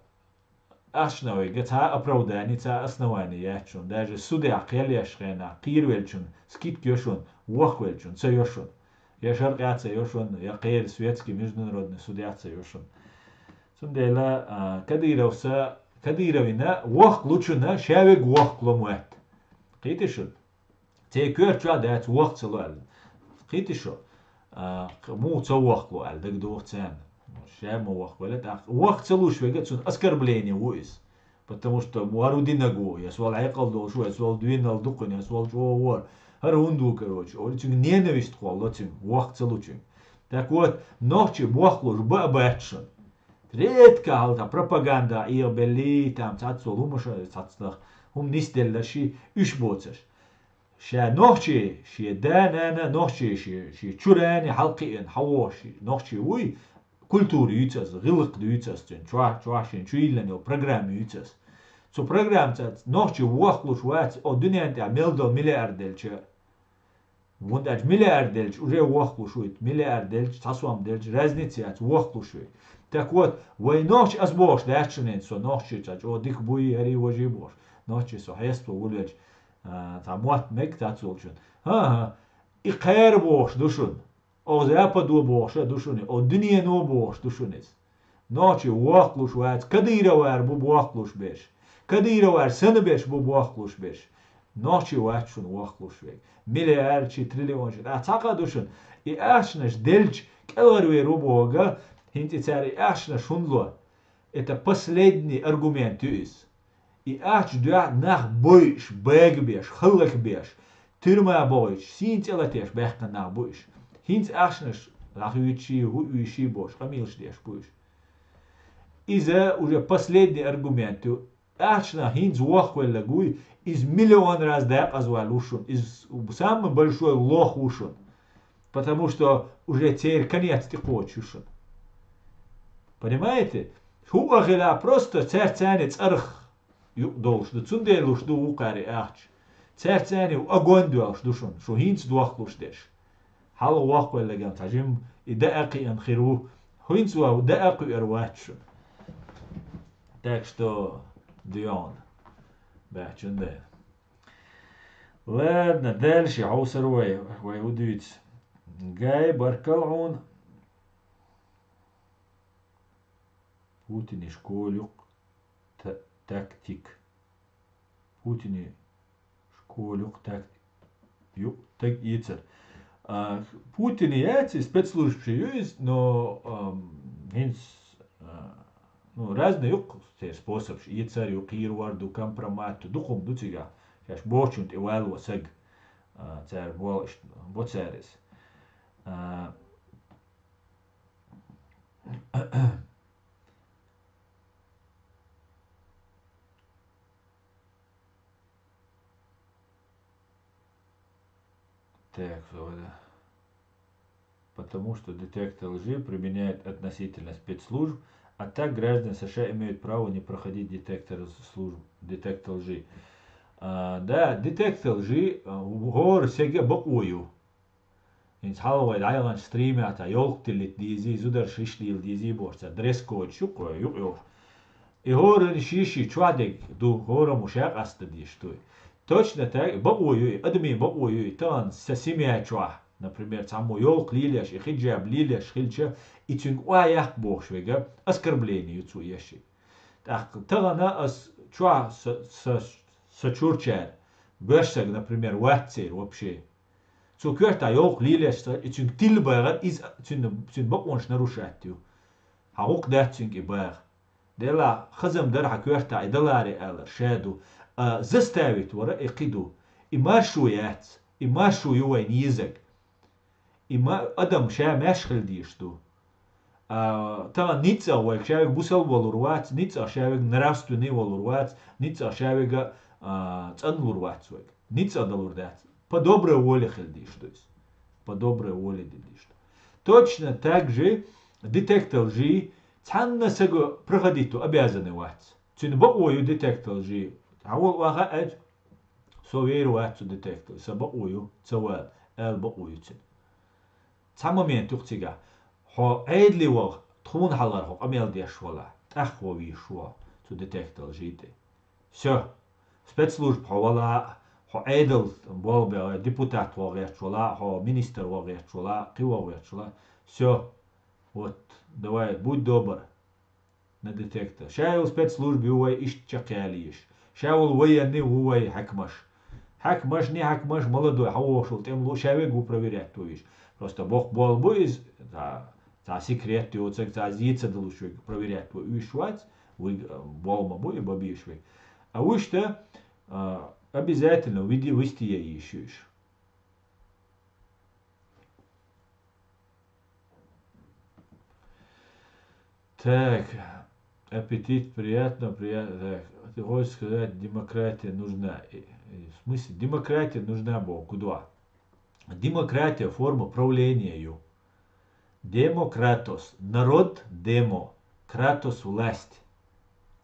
Ахчна вайга ца оправдание, ца основание яц шун. Даже судья кхел еш хена, кхийр велчун, скидка йо шун, вох велчун, ца йо шун. Я шаркъа ца йо шун, я кхер светский, международный судья ца йо шун. Цундела, а, Кадыровса, Кадыровина вох лучуна, шавег вох ломуэт. Кхийти шун? Цей коьрча дац вох ца лу аьлла. Кхийти шо? А, му ца вох лу аьлла, дагадох цен. Ша ма вох валя, так. Вох ца луш вега цун оскорбление ву из. Потому что вару динагу, я свал айкал долшу, я свал двинал дукун, я свал чо вор. Хар унду, короче. Оли цун ненависть холла цун, вох ца лучун. Так вот, нохчи вох луш ба бачшун. Редко халта пропаганда, и белли, там, цац вол, хумаша, цацнах, хум нис делла ши, уьш боцаш. Ша нохчи, ши да, нана, нохчи, ши, ши чурани, халкъи эн, хаво, ши, нохчи вуй, культура юйцас, гилкъ дуйцас, цен, чуа, чуа шин, чуиллан йо, программа юйцас. Цу программа цац, нохчи вох луш вац, о, дунен тя мел дол миллиард делча. Вон дач миллиард делч, уже вох луш вуйт, миллиард делч, цасвам делч, разница яц, вох луш вуй. Так вот, вай нохчи аз бош, дачунен, со нохчи чач, о, дик буй, яри вожи бош. Нохчи со хест по вулвелч, а, та муат мек, та цулчун. Ха-ха, и кхер бош, душун. О, западо бош, душуни, о, дунено бош, душунис. Нохчи вох луш вац, Кадыровар бу вох луш беш. Кадыровар сана беш бу вох луш беш. Нохчи вац шун вох луш вег. Миллиард чи, триллион чи. А цака душун. И ахчнаш делч, кӀелгар ве рубога, ХӀинца и цара и ахчанаш хӀунда ло? Это последний аргумент ю иза. И ахча дуьхьа нах бойуш, багабеш, хӀаллакбеш, тюрьма бохуьйтуш, сийна цӀе латеш баьккхина нах бу уьш. ХӀинца ахчанаш дӀахоьцуш, хӀуъуьйший бохуш, къамелаш деш бу уьш. Иза уже последний аргумент ю. Ахча нах хӀинца воккхавелларг вуй, иза миллион раз дакъазваьлла ву шуна, иза самый большой лох ву шуна. Потому что уже церан конец тӀекхочуш ю шуна. Понимаете? ХӀуъа хила просто цаьрца цхьаьна цӀарах юкъа долуш ду, цундела луш ду вукхара и ахча. Цаьрца цхьаьна огонь доьлхуш ду шуна, шу хӀинца дохлуш дерш. Хьалха воккхавелларг цхьа жимма и даа кхиъна хир ву, хӀинца ваха даа кхуьур вац шуна. Так что, дуьйна баьхчун дайна. Ладно, дальше хьовсур вай, вай хӀун дуьйцу. Гай, баркалла хьуна. Путине школе юкъ та-, тактик. Путине школе юкъ так-, юкъ таг эцар. А, Путине яц и спецслужбаш ю иза, но, ам, хӀинца, а, ну, разный юкъ церан способаш эцар ю, кхеравар ду, компромат ду, дукха хӀума ду цигахь. Шаьш бохучунна тӀе валло саг, а, цара бо-, бо цара иза. А, Так, всё, да. Потому что детектор лжи применяют относительно спецслужб, а так граждане С Ш А имеют право не проходить детектор служб, детектор лжи. А, да, детектор лжи, а, хӀора сага бакъо ю. ХӀинца хьалха вай дӀаяханчу стримехь цхьа йолх тиллийта дезий, зударша йиш лийла дезий бохуш, цхьа дресс-кодаш ю-кх, юкъа йолуш. И хӀоранна ший-ший чохь дерг ду, хӀораммо ша къастадеш дуй. Точно так, бакъо ю и, адамийн бакъо ю и, тахана сан семья чохь, например, цхьаммо йолх лелош, и хиджаб лелош хилча, и цуьнга охьа яккха бохуш верг, оскорбление ю цо еш и. ТӀаккха тахана ас чохь са, са, са чурчара, боьрша саг, например, вац церан вообще. Цо коьртахь йолх лелош ца, и цуьнга тилла багӀар, иза цуьнан, цуьнан бакъонаш нарушать ю. Хьан гӀуллакх дац цуьнга и багӀа. Делахь хаза-м дара хьан коьртахь и даларе алар, ша ду. А заставить вара и кхин ду. И маршо яц, и маршо ю вайна езарг. И ма-, адам ша маьрша хила дезаш ду. А, тахана ницкъах вайга ша верг бусалба валур вац, ницкъах ша верг нравственный валур вац, ницкъах ша верг, а, цӀанлур вац вайга. Ницкъах далур дац. По доброй воле хила дезаш ду иза. По доброй воле де дезаш ду. Точно так же детектор лжи цхьанна сага проходить ван обязанный вац. Цуьнан бакъо ю детектор лжи. Хьан волу ваха аьлча, со вер вац цу детектор, сан бакъо ю, ца вала, аьлла бакъо ю цуьнан. Цхьа момент ю-кх цигахь. Хьо Ӏедале ваха, тхуна хьалхара хьо къамел деш валахь, тӀаккха ван везаш ву хьо цу детектор лжи тӀе. Всё. Спецслужба хьо вала а, хьо Ӏедал болх бе-, депутат ван гӀерташ вала а, хьо министр ван гӀерташ вала а, кхин ван гӀерташ вала а. Всё. Вот, давай, будь добр. На детектор. Ша йолу спецслужба ю вай иштта чекхъяла езаш. Ша волу военный ву вай хьаькамаш. Хьаькамаш, не хьаькамаш, молодой, хьан вошал тӀемало, ша верг ву проверять ван везаш. Просто боккха болх бу иза, цхьа, цхьа секрет йоцург, цхьа зе ца далуш верг проверять ван везаш вац, вуьг, э, болх ма бу и бан безаш верг. А вуьшта, э, обязательно види-, вести я езаш ю уьш. Так, аппетит приятно, приятно. Так, ты хочешь сказать, демократия нужна? Э, э, в смысле, демократия нужна боху, куда? Демократия форма правления ю. Демократос, народ демо, кратос власть.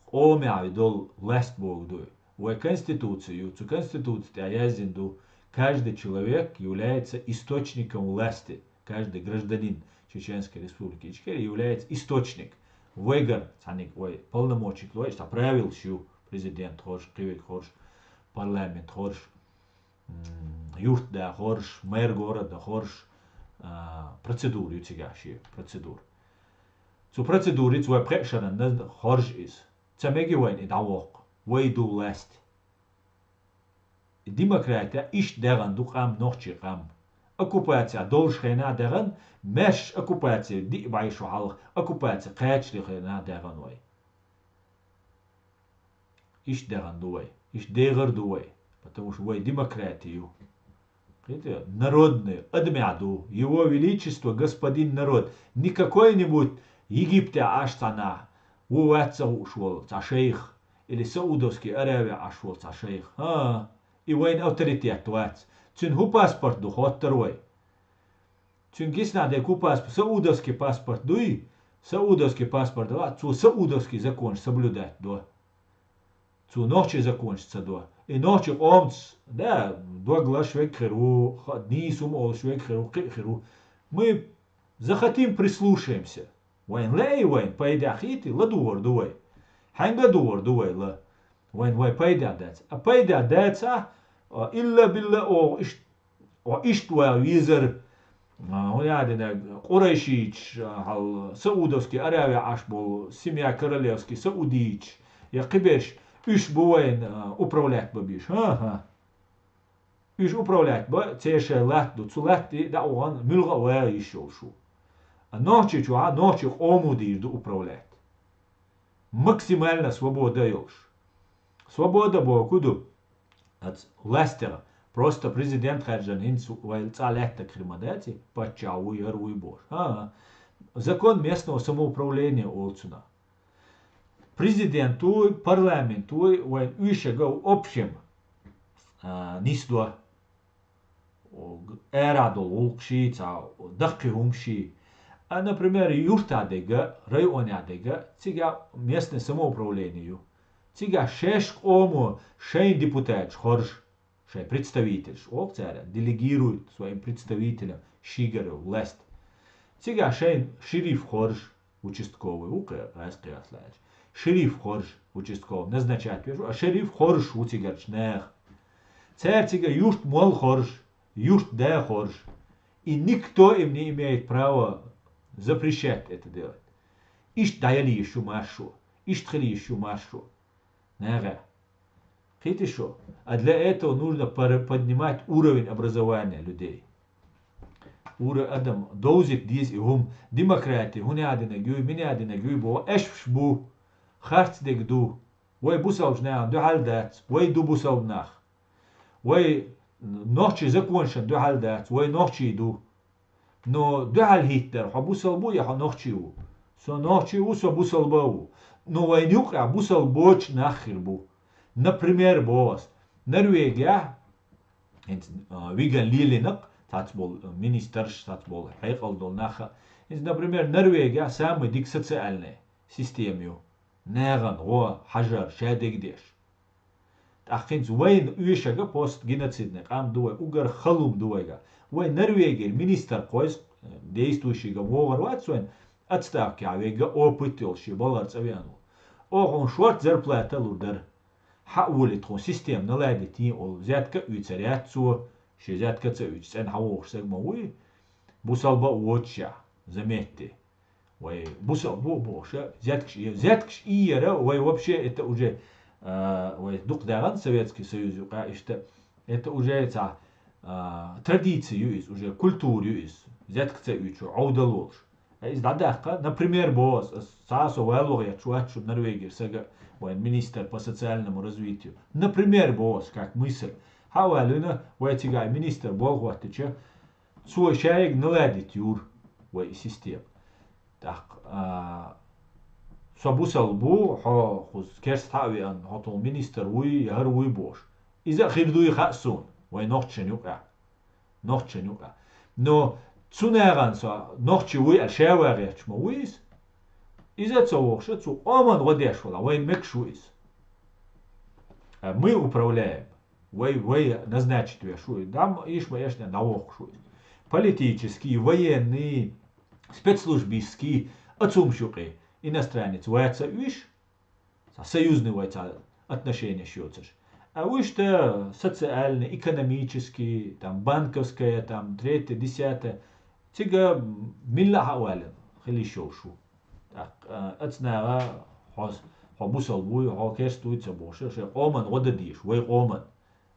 Къомехь долу власть боху ду. Вай конституция ю, цу конституции тӀехь яздина ду: «Каждый человек является источником власти». Каждый гражданин Чеченской Республики Ичкерия является источник. Вайгара цхьаьниг вай полномочий лойш, цхьа правилаш ю, президент хорш, кхин верг хорш, парламент хорш, м, юртда хорш, мэр города хорш, а, процедура ю цигахь шен, процедура. Цу процедурица вай пхеа шарна хоржу иза. Ца меги вайна и дӀавоккху. Вай ду власть. И демократия иштта даьхна ду къам, нохчийн къам. Оккупаци долчу хенахь а даьхна, маьрша оккупаци диъ бӀе шо хьалха оккупаци кхачале хенахь а даьхна вай. Иштта даьхна ду вай, иштта дехар ду вай, потому что вай демократи ю. Кхетий, народный, адамехь ду. Его Величество, господин народ. Не какой-нибудь Египте Ӏаш цхьа нах, ву вац ца хууш волу цхьа шайх, или Саудовский Аравия Ӏаш волу цхьа шайх. ХӀа, и вайна авторитет вац. Цуьнан хӀун паспорт ду, хоттар вай. Цуьнан гиснахь дерг хӀун паспорт? Саудовский паспорт дуй? Саудовский паспорт вац, цо саудовский законаш соблюдать до. Цо нохчий законаш ца до. И нохчий къомаца, да, дог лаш вег хир ву, ха-, нийса хӀума олуш вег хир ву, кхин а хир ву. Мы захотим, прислушаемся. Вайн лаьий вайн, пайда хетий, ладугӀур ду вай. Хьаьнга а дугӀур ду вай ла? Вайн вай пайда дац. А пайда дац, а, илла-билла оха иш-, оха иштта ван везар, а, хӀун яа дина, Къурайшийча, а, хьал Саудовский Аравия Ӏаш болу, семья королевский саудийча, я кхиберш, уьш бу вайн, а, управлять бан беш. ХӀан-хӀа. Уьш управлять бан, церан шайн латта ду, цу латте дӀа а вахана, муьлхха а вагӀа йиш йолуш ву. А нохчийчохь а нохчий къомо дийр ду управлять. Максимально свобода йолуш. Свобода боху ду? Аца властера. Просто президент хаьржина хӀинца вай цӀа лаьттаг хир ма дац и, паччахь вуй, хӀара вуй бохуш. ХӀан-хӀа. Закон местного самоуправления олу цунах. Президент вуй, парламент вуй, вайн уьйшага общем, а, нисдо. Ара долу гӀуллакхаш, цхьа даккхий хӀумаш. А, например, юьртахь дерг, районехь дерг, цигахь местное самоуправление ю. Цигахь шаьш къомо шайн депутаташ хоржу, шайн представительш, оха цара делегируют своим представителям шийгара власть. Цигахь шайн шериф хоржу, участковый ву кхе, гӀаьз кхиас лаьлча. Шериф хоржу, участковый назначать веш ву, а шериф хоржуш ву цигарчу наха. Цара цига юрт молла хоржу, юрт да хоржу. И никто им не имеет права запрещать это делать. Иштта дӀаяла йиш ю маршо, иштта хила йиш ю маршо. Нагахь. Кхетий шу? А для этого нужно пор-, поднимать уровень образования людей. Ура адам довзийта деза и хӀума. Демократи, хӀун яа динарг юй, мин яа динарг юй боху, аьшпаш бу, харц дерг ду. Вай бусалбачу нахана дуьхьал дац, вай ду бусалба нах. Вай нохчий законашна дуьхьал дац, вай нохчий ду. Но дуьхьал хӀиттар, хьо бусалба ву я хьо нохчий ву? Со нохчий ву, со бусалба а ву. Но вайна юкъахь бусалба боцуш нах хир бу. Например, боху ас, Норвегехь, хӀинца, а, виган лелийнарг, цхьацца болу, а, министрш, цхьацца болу хьекъал долу нах а. ХӀинца, например, Норвегехь самый дика социальная система ю. Нахана гӀо, хьажар, ша дерг деш. ТӀаккха хӀинца вайна оьшург постгеноцидный къам ду вай, уггар хала хӀума ду вайга. Вай Норвегера министр кхойса, действующийга вогӀур вац вайн, отставкехь вегга, опыт йолуш, шен балхара цӀа веана ву. Оха хьуна шорта зарплата лур дара. Хьа а волий, тхуна система наладить йийна олу, взятка а уьйцур яц цо, шен взятка а ца уьйцу, цӀена хьавогӀуш стаг ма вуй, бусалба а воцушехь, заметьте. Вай бусалба бу бохуш, взяткаш и-, взяткаш ийяра, вай вообще это уже, а, вай дукха даьгӀан Советский Союз юкъа иштта, это уже цхьа, а, традиция ю иза, уже культура ю иза, взятка ца уьйцу, Ӏовдал волуш. А иза дӀадаккха, например, боху ас, ас цхьа а со валло гӀерташ вац шу Норвегера сага, вайн министр по социальному развитию. Например, боху ас, как мысль. Хьа а ваьллина, вай цигахь министр болх хӀоттича, цо шайга наладить юр вай и система. ТӀаккха, а, со бусалба ву, хьо кхуза керста хьа а веана, хьо тхуна министр вуй, я хӀара вуй бохуш. Иза а хир дуй хаьа суна, вай нохчашна юкъахь. Нохчашна юкъахь. Но цу нахана со нохчи вуй аьлла ша ван гӀерташ ма вуй иза. Иза а ца вохуша, цу къоман гӀо деш вала, вайн мегаш ву иза. А мы управляем. Вай, вай назначить веш ву, дам, иш ма эшна дӀавохкуш ву иза. Политический, военный, спецслужбистский, ацумаш юкъе иностранец ваца уьш, цхьа союзный вай цхьа отношениеш йоцурш. А вуьшта социальный, экономический, там, банковская, там, третье, десятое, цига милла а хьа а валина, хила йиш йолуш ву. ТӀаккха, а, ацу наха хьо, хьо бусалба вуй, хьо керста вуй ца бохуш, шайн къоман гӀо дан дезаш, вай къоман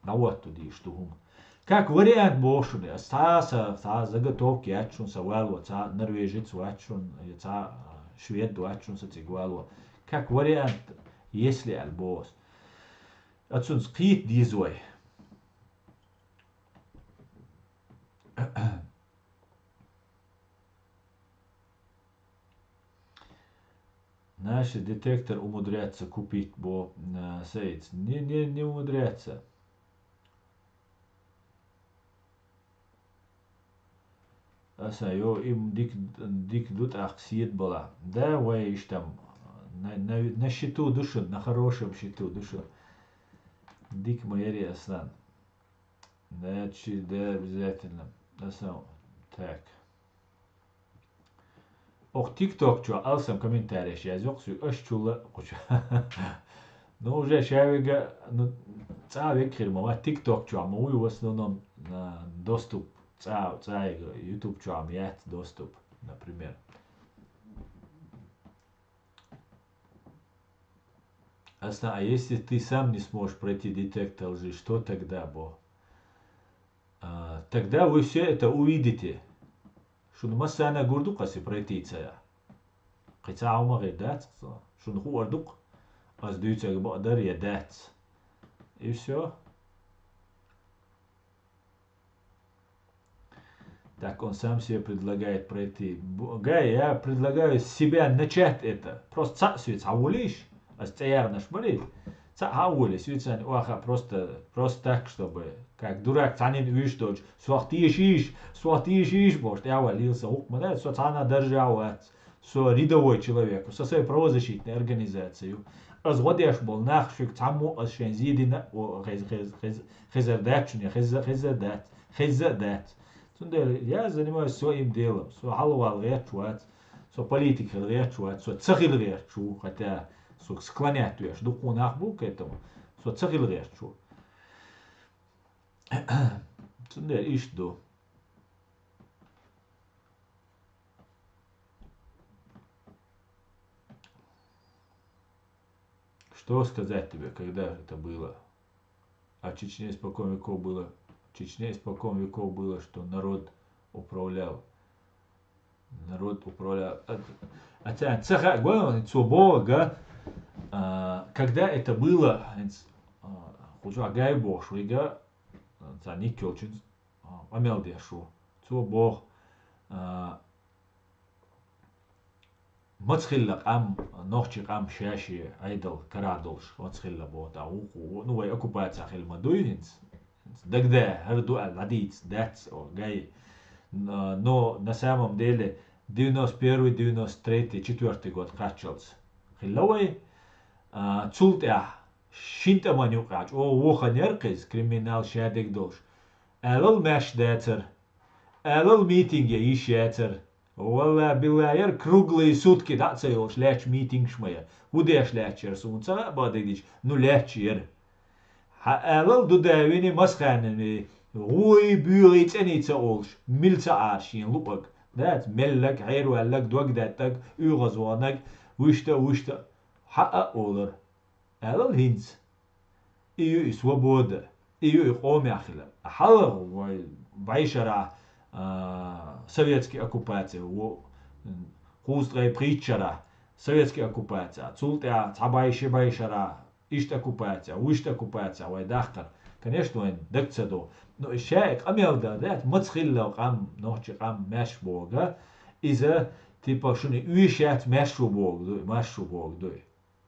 дӀахӀотто дезаш ду хӀума. Как вариант боху шуна, ас цхьа а са, цхьа а заготовка яц шуна, са вало, цхьа а норвежец вац шуна, я цхьа а швед вац шуна, са цига вало. Как вариант, если аьлла боху ас. Ацунца кхета деза вай. Наши детектор умудрятся купить, бо, а, Саиц. Не, не, не умудрятся. Аса, йо, им дик, дик ду тӀаккха седа бала. Да, вай иштта на, на, на счету ду шуна, на хорошем счету ду шуна. Дика ма яри, Аслан. Да, чи, да, обязательно. Аса, так. Ох, TikTok чу алсам комментарий язйо кху соьга, аш чула кхучу. Ну, уже шавига, ну, цӀа век хир ма вац, TikTok чу ма вуй в основном, а, доступ, цӀа, цӀа YouTube чу ма яц доступ, например. Аслан, а если ты сам не сможешь пройти детектор лжи, что тогда, бо? А, тогда вы всё это увидите. Шуна массарна гур ду-кх аса пройти ца яь. Кхин цхьа хӀума гӀийр дац-кх со. Шуна хуур ду-кх, аса дуьйцург бакъ дара я дац. И всё. Так он сам себе предлагает пройти. Бу-, Гай, я предлагаю с себя начать это. Просто цхьаъ соьца хьаволийша, ас цӀе яьхнарш барий. Цхьаъ хьаволий, соьца оха просто, просто так, чтобы, как дурак, цхьаннена уьш долчу, сох тешийша, сох тешийша бохуш, тӀаьхьаваьлла лела сан гӀуллакх ма дац, со цхьанна даржехь а вац. Со рядовой человек, со сайн правозащитная организация ю. Ас гӀо деш болу нах шуьга цхьаммо а ас шайн зе дина а, о, хез-, хез-, хез-, хезар дац шуна, я хеза, хеза а дац, хеза а дац. Цундела я занимаюсь своим делом, со хьалавала гӀерташ вац, со политик хила гӀерташ вац, со ца хила гӀерташ ву, хотя со склонять веш дуккха нах бу к этому, со ца хила гӀерташ ву. Цундела иштта ду. Что сказать тебе, когда это было? А в Чечне испокон веков было, в Чечне испокон веков было, что народ управлял. Народ управлял. А, а ца, ца ха-, гой, цо боху, га, а, когда это было, хӀинца, а, кхузахь гай бохуш вига, а, цхьа ник йолчуьнца, а, къамел деш ву. Цо боху, а, маца хилла къам, нохчи къам ша-шен Ӏедал карахь долуш, маца хилла боху, тӀаккха вукху, ну, вай оккупацехь хилла ма дуй хӀинца. ДагадеӀ, хӀара ду аьлла дӀадийца дац, о, гай. Н-, но на самом деле девяносто первый, девяносто третий, четвёртый год кхаччалц хилла вай. А, цул тӀаьхьа шина тӀаман юкъахь чӀогӀа воханера кхеза, криминал шадерг долуш. Алал маьш дацара. Алал митинге йиш яцара. Валла, билла, яра круглые сутки дӀа а ца йолуш лаьтташ митингаш ма яра. ХӀун деш лаьтташ яра суна ца хаьа, бакъдерг дийцича, ну, лаьтташ яра. Хьан алал ду да вини масханан вей, гӀой, буьйгӀий, цӀений ца олуш, мила ца Ӏара шена луъург. Дац, меллаг, хьераваьллаг, дог деттаг, оьгӀазваханаг, вуьшта, вуьшта. Хьан а олура. Алал хӀинца. И ю и свобода, и ю и къомехь хилар. Хьалха вай бӀешарахь, а, советский оккупация, во, кхузткъе пхийтта шарахь советский оккупация, цул тӀаьхьа цхьа бӀе ши бӀешарахь иштта оккупация, вуьшта оккупация вай дахкар. Конечно, вайн даг ца до. Но и ша и къамел дан дац, маца хилла къам, нохчи къам маьш боху, иза, типа, шуна оьшуш яц, маьш ву боху дуй, маьш ву боху дуй.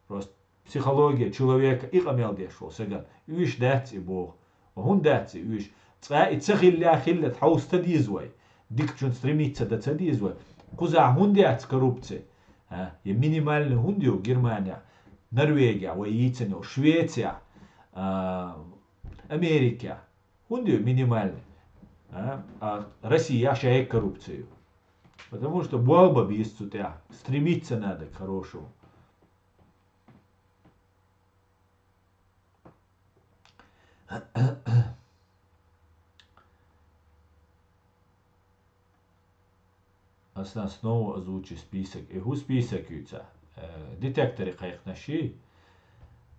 Просто психология человека и къамел деш волу сагана. Уьш дац и боху. ХӀунда дац и уьш? Цкъа и ца хиллехь, хилла хьовса ца деза вай. Дикачун стремиться дан ца деза вай. Кхузахь хӀунда яц коррупция? А? Я минимальный хӀунда ю Германехь, Норвегехь, вай йийцина йолу, Швецехь, а, Америкехь? ХӀунда ю минимальный? А? А Россия шайга коррупция ю. Потому что болба беза цу тӀехь. Стремиться надо к хорошему. Ас снова озвучи список. И хӀун список ю цхьа? Э, детекторе кхайкхинарш ю?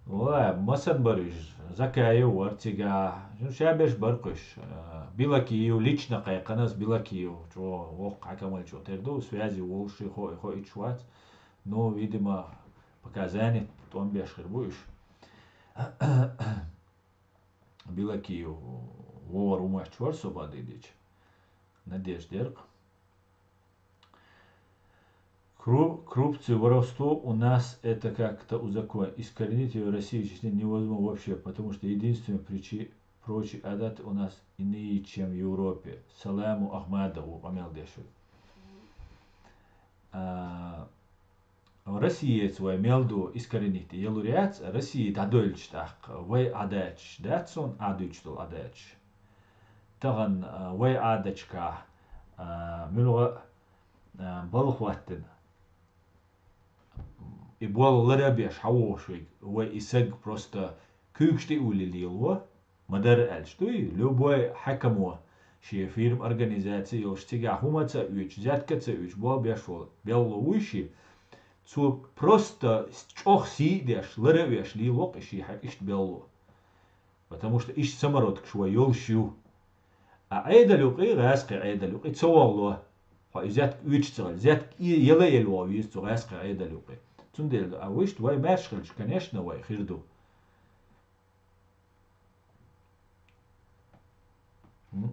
Валлахь, масанбар уьш, Закаев вара цигахь, ну, шаберш бара кхуьш. Э, Билакиев, лично кхайкхина ас Билакиев, чӀогӀа воккха хьаькамалла чӀогӀа тера ду, связи волуш, и хо-, и хоуьйтуш вац. Ну, видимо, пока занят, тӀом беш хир бу уьш. Билакиев вовар ву моьттуш вара со бадидича. Надежда деркъа. Кру-, коррупцию, воровство у нас это как-то узаконить. Искоренить её в России чисто невозможно вообще, потому что единственный причи-, прочий адат у нас иные, чем в Европе. Саламу Ахмадову къамел дешур. А, Россиец вай мел ду искоренить ялур яц, Россия дӀадоьллича тӀаккха, вай Ӏадаташ дац суна, Ӏадуьйцуш долу Ӏадаташ. Тахана, а, вай Ӏадаташкахь, а, муьлха а, а, балха хӀоттина. И болх лара а беш, хьан вогӀуш вайга, вай и саг просто куьйгаш тӀе а уллий лело, ма-дарра аьлча, дуй, любой хьаькамо, шен фирма, организаци йолуш, цигахь хӀума а ца оьцуш, взятка а ца оьцуш, болх беш волу белхало вуй шен, цо просто чӀогӀа сий а деш, лара а веш лело-кх и шен хьаькам иштта белхало. Потому что иштта самородкаш вай йолуш ю. А Ӏедал юкъе, гӀаскхи Ӏедал юкъе ца вогӀало, хьо и взятка оьцуш ца хилча, взятка е-, яла а елла вогӀу веза цу гӀаскхи Ӏедал юкъе. Цундела а вуьшта вай маьрша хилча, конечно, вай хир ду. М?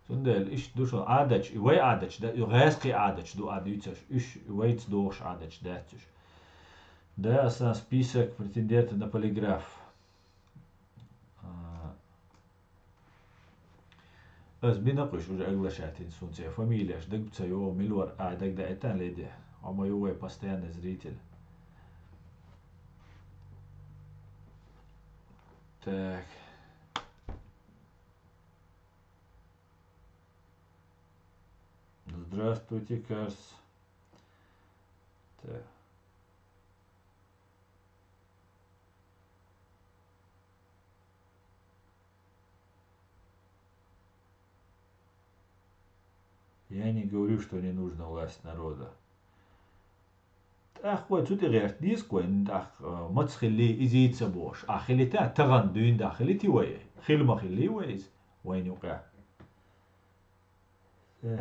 Цундела иштта ду шуна Ӏадаташ, и вай Ӏадаташ да, и гӀаскхи Ӏадаташ ду Ӏа дуьйцуш, уьш вайца догӀуш Ӏадаташ дац уьш. Да, аса список претендентов на полиграф. А, ас бина кхуьш уже оглашать йина, суна церан фамилеш дага ца йогӀу, мила вара, а, дага даийтан леди. Хьо ма ю вай постоянный зритель. Так. Здравствуйте, Карс. Так. Я не говорю, что не нужна власть народа. ТӀаккха вай цу тӀе гӀерта деза-кх вай, тӀаккха, а, маца хилли иза ца бохуш. А хилита, тахана дуьйна дӀа хилита вай, хила ма хилли вай иза, вайна юкъа. Э.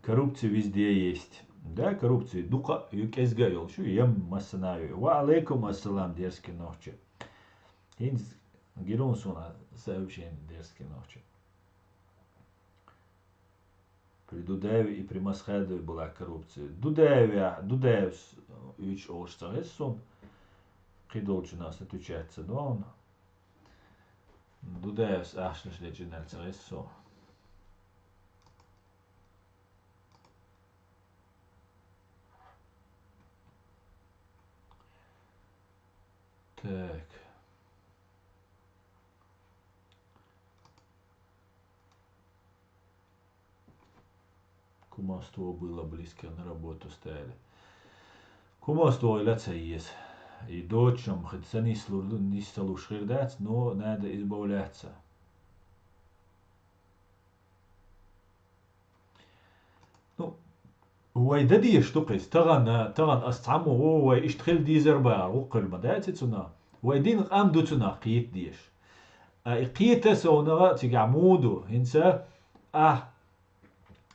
Коррупция везде есть. Да, коррупция дукха а ю, кӀезга а йолуш ю, ям массанхьа а ю. Ва алейкум ассалам, дерзкий нохчи. ХӀинца гира суна сообщение, дерзкий нохчи. При Дудаеве и при Масхадове была коррупция. Дудаеве, Дудаевс уьйцуш олуш ца хеза суна. Кхидолчунас отвечать ца до. Дудаевс ахчанаш дечу нал ца хеза со. Так. Кумовство было близко, на работу ставили. Кумовство ойла ца еза. И доцчум хӀинца ца нислур ду, нисса луш хир дац, но надо избавляться. Ну, вай дан дезаш ду-кх иза. Тахана, тахана ас цхьаммо ву, вай иштта хила дезар бахьара, вукхуьлу ма дац и цунах. Вай дина къам ду цунах кхета дезаш. А и кхета совнаха цигахь муха ду, хӀинца ахь,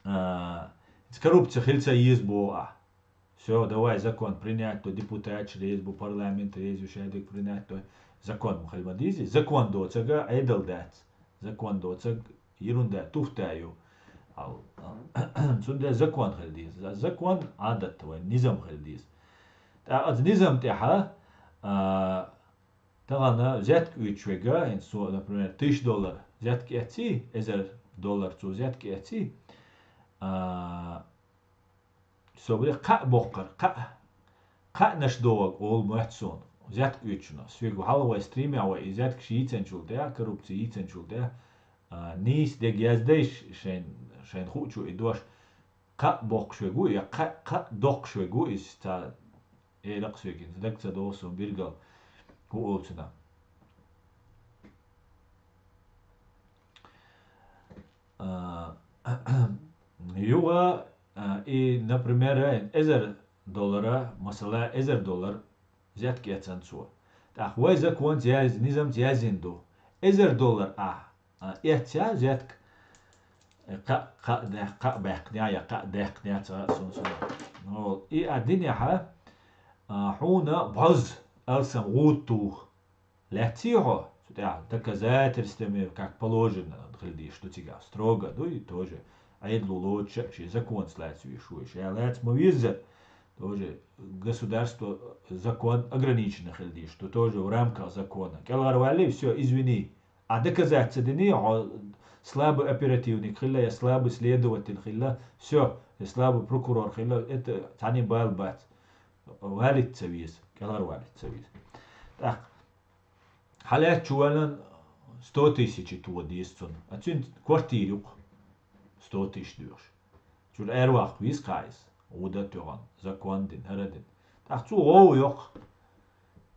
а, хӀинца коррупция хила ца еза боху ахь. Всё, давай закон принять до, депутаташ реза бу, парламент реза ю, шадерг принять до. Закон ма хила ма дезий. Закон доцург Ӏедал дац. Закон доцург ерунда, туфта ю. Ал-, цундела закон хила деза. За-, закон, Ӏадат вайн, низам хила деза. ТӀаккха оцу низам тӀехь, а, тахана взятка оьцуш верг, хӀинца цо, например, тысяча доллар взятка эцций, эзар доллар цо взятка эцций, а, собаре кхаъ боккхура, кхаъ, кхаънаш догӀург олу моьтту суна. Взятка оьцучунах. Соьга хьалха вай стримехь вай и взяткаш йийцинчул тӀаьхьа, коррупци йийцинчул тӀаьхьа, а, нийса дерг яздайша шайн, шайна хуучу и дош, кхаъ боккхуш верг ву, я кхаъ, кхаъ доккхуш верг ву иза, цхьа элира соьга, хӀинца дага ца догӀу суна билггал хӀун олу цунах. А, Юха, а, и, например, эзар доллара, масала, эзар доллар взятка эцна цо. ТӀаккха вай законца яз-, низамца яздина ду. Эзар доллар а, а, эццахь взятка, кхаъ, кхаъ даьккх-, кхаъ баьккхинехь я кхаъ даьккхинехь ца хаьа суна, суна. Ну, и а динехь, а, хьуна бӀозза алсам гӀуда туху. Лаьцций хьо, цу тӀехь доказательствами, как положено, хила дийш ду цигахь, строго ду и тоже. Ӏедало лоцуш а шен законца лаьцна веш ву, ша лаьцна ма веззара. Тоже государство, закон ограничено хила дийш ду, тоже в рамках закона. КӀелхьарваьллий, всё, извини. А доказать ца диний, хьо слабый оперативник хилла, я слабый следователь хилла, всё, я слабый прокурор хилла, это цхьанна бала бац. Валить ца веза, кӀелхьарвалить ца веза. ТӀаккха хьалаьцча валан сто тысяч тоха деза цунна. А цуьнан квартира ю-кх сто тысяч доьхуш. Чуьра аьрваккха веза кхайса. ГӀуда а тоьхна, закон дина, хӀара дина. ТӀаккха цо гӀовгӀа йо-кх.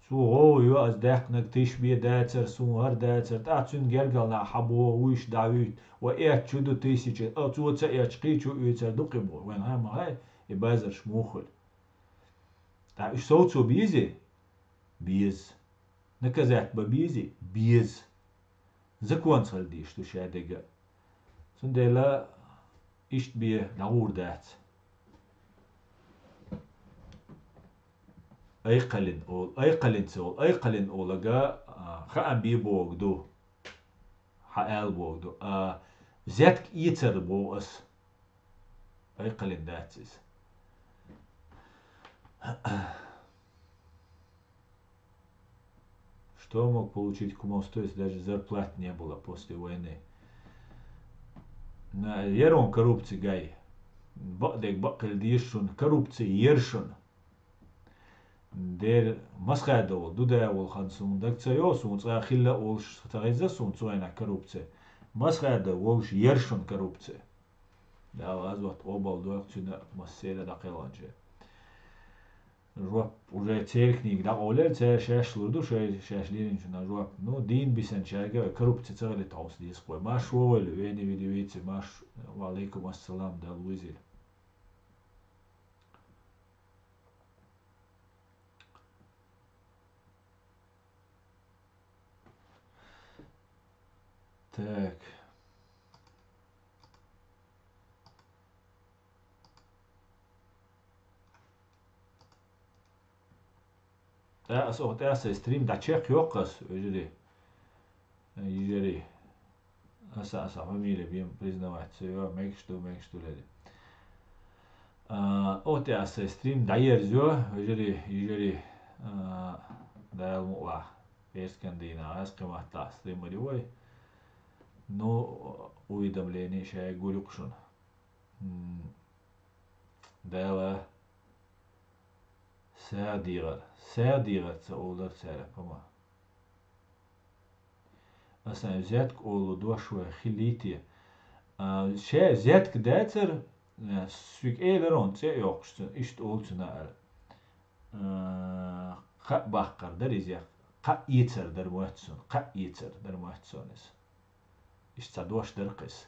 Цо гӀовгӀа йо, ас даьккхинарг тыш бе дацара, суна хӀара дацара. ТӀаккха цуьнан гергара нах хьабогӀу, вуьйш дӀавуьйту. Ва эцча ду тысяча, а цо ца эцча кхин чу оьцур ду кхин боху. Вайн хьан ма хаьа, и базарш муха хуьлу. ТӀаккха уьш совцо безий? Беза. Наказать бан безий? Беза. Законца хила дийш ду шадерг а. Цундела иштта бен дӀагӀур дац. Айкхалин олу, айкхалин ца олу, айкхалин олага, а, хаам бен бохург ду. Хьан аьлла бохург ду. А, взятка эцар боху ас. Айкхалин дац иза. Что мог получить кумовство, если даже зарплаты не было после войны? На, яр он коррупция гай. Бакъдерг бакъ хила деза шуна, коррупция яр шуна. Дера, Масхадов волу, Дудаев волу хан суна дага ца йо, суна цкъа хилла а волуш ца хеза суна цу хенахь коррупция. Масхадов волуш яр шуна коррупция. Дала азот къобал дойла цуьнан а, массеран а дӀакхелхинчеран. Жоп, уже церан книга дӀакъовлира, цара шаьш лур ду шай-, шаьш леринчунна жоп. Ну, дийна бисинчаьрга коррупция ца хилийта хьовса деза-кх вай. Марш вогӀийла, вени види вици, марш, ва алейкум ассалам, Дала вуьзийла. Так. Э, ас оха тӀе аса стрим дӀачекхйоккху ас, вежарий. Э, йижарий. Аса, аса фамилия бен признавать ца йо, мегаш ду, мегаш ду лели. А, оха тӀе аса стрим дӀаерзайо, вежарий, йижарий. А, Дала мукъалахь, пӀераскан дийнахь, аз кхин маттахь стример ю вай. Ну, уведомление шаьга гур ю-кх шуна. М, Дала сагӀа дегӀар. СагӀа дегӀар ца олура цара, по-моему. Асан взятка олу дош вай хилийте. А, ша взятка дацара, а, соьга элира он цӀе а йоккхуш цунна, иштта олу цунна ара. А, кхаъ баккхар дара иза, кхаъ эцар дара моьтту суна, кхаъ эцар дара моьтту суна иза. Иштта цхьа дош дара-кх иза.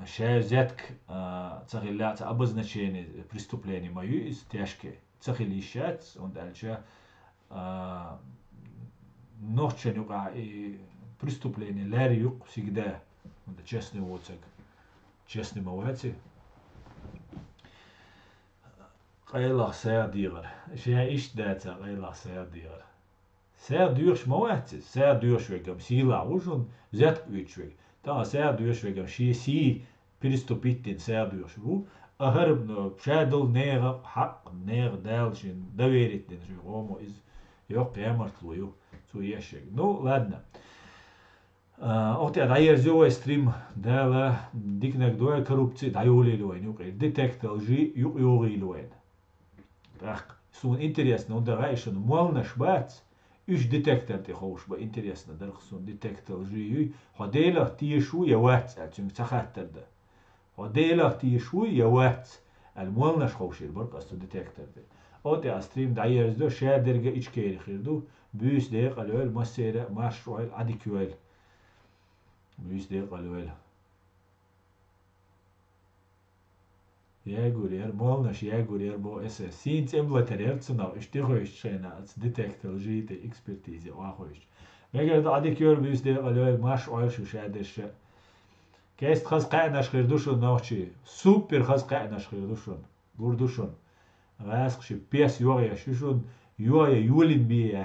Ша взятка, а, ца хилла, цхьа обозначение преступления ма ю иза, тяжкий. Ца хила йиш яц, хӀунда аьлча, а, нохчашна юкъахь и преступление лаьрра ю-кх всегда. ХӀунда честный воцург. Честный ма вац и. Къайлах сагӀа дегӀар. Ша иштта дацара къайлах сагӀа дегӀар. СагӀа доьхуш ма вац иза, сагӀа доьхуш верг-м сийлахь ву шуна, взятка оьцуш верг. Тахана сагӀа доьхуш верг-м шен сий переступить дина сагӀа доьхуш ву, а хӀара, м, ша долу нехан хьакъ, нехан Дала шен доверить дина шен гӀомо иза йоккха ямартло ю, цо еш верг. Ну, ладно. А, оха тӀе дӀаерзайо вай стрим, Дала диканиг дойла, коррупци дӀайолийла вайна юкъера, детектор лжи юкъайогӀийла вайна. ТӀаккха суна интересно, хӀунда аьлча шуна молланаш бац, уьш детектор тӀе ховш бан интересно дара-кх суна, детектор лжи юй, хьо Делах тешаш вуй я вац аьлла, цуьнга ца хаттар дан. Хьо Делах тешаш вуй я вац аьлла, молланаш ховшийла бара-кх ас цу детектор тӀе. Оха тӀе ас стрим дӀаерзадо, шадерг а Ичкери хир ду, буьйса декъала йойла, массеран а марша Ӏойла, Ӏадика йойла. Буьйса декъала йойла. Ягур яр, молнаш ягур яр бо эсэс. Син цӀемлатар яр цунах, иш тихойш шайна, ац детектор лжи тӀе экспертизе вахойш. Мегар да адик йор бюс де къалёй маш ойш шадерша. Кест хаз къаьнаш хир душун нохчи. Супер хаз къаьнаш хир душун. Гур душун. Гъаск ши пес йогъя шушун, йогъя юлин бия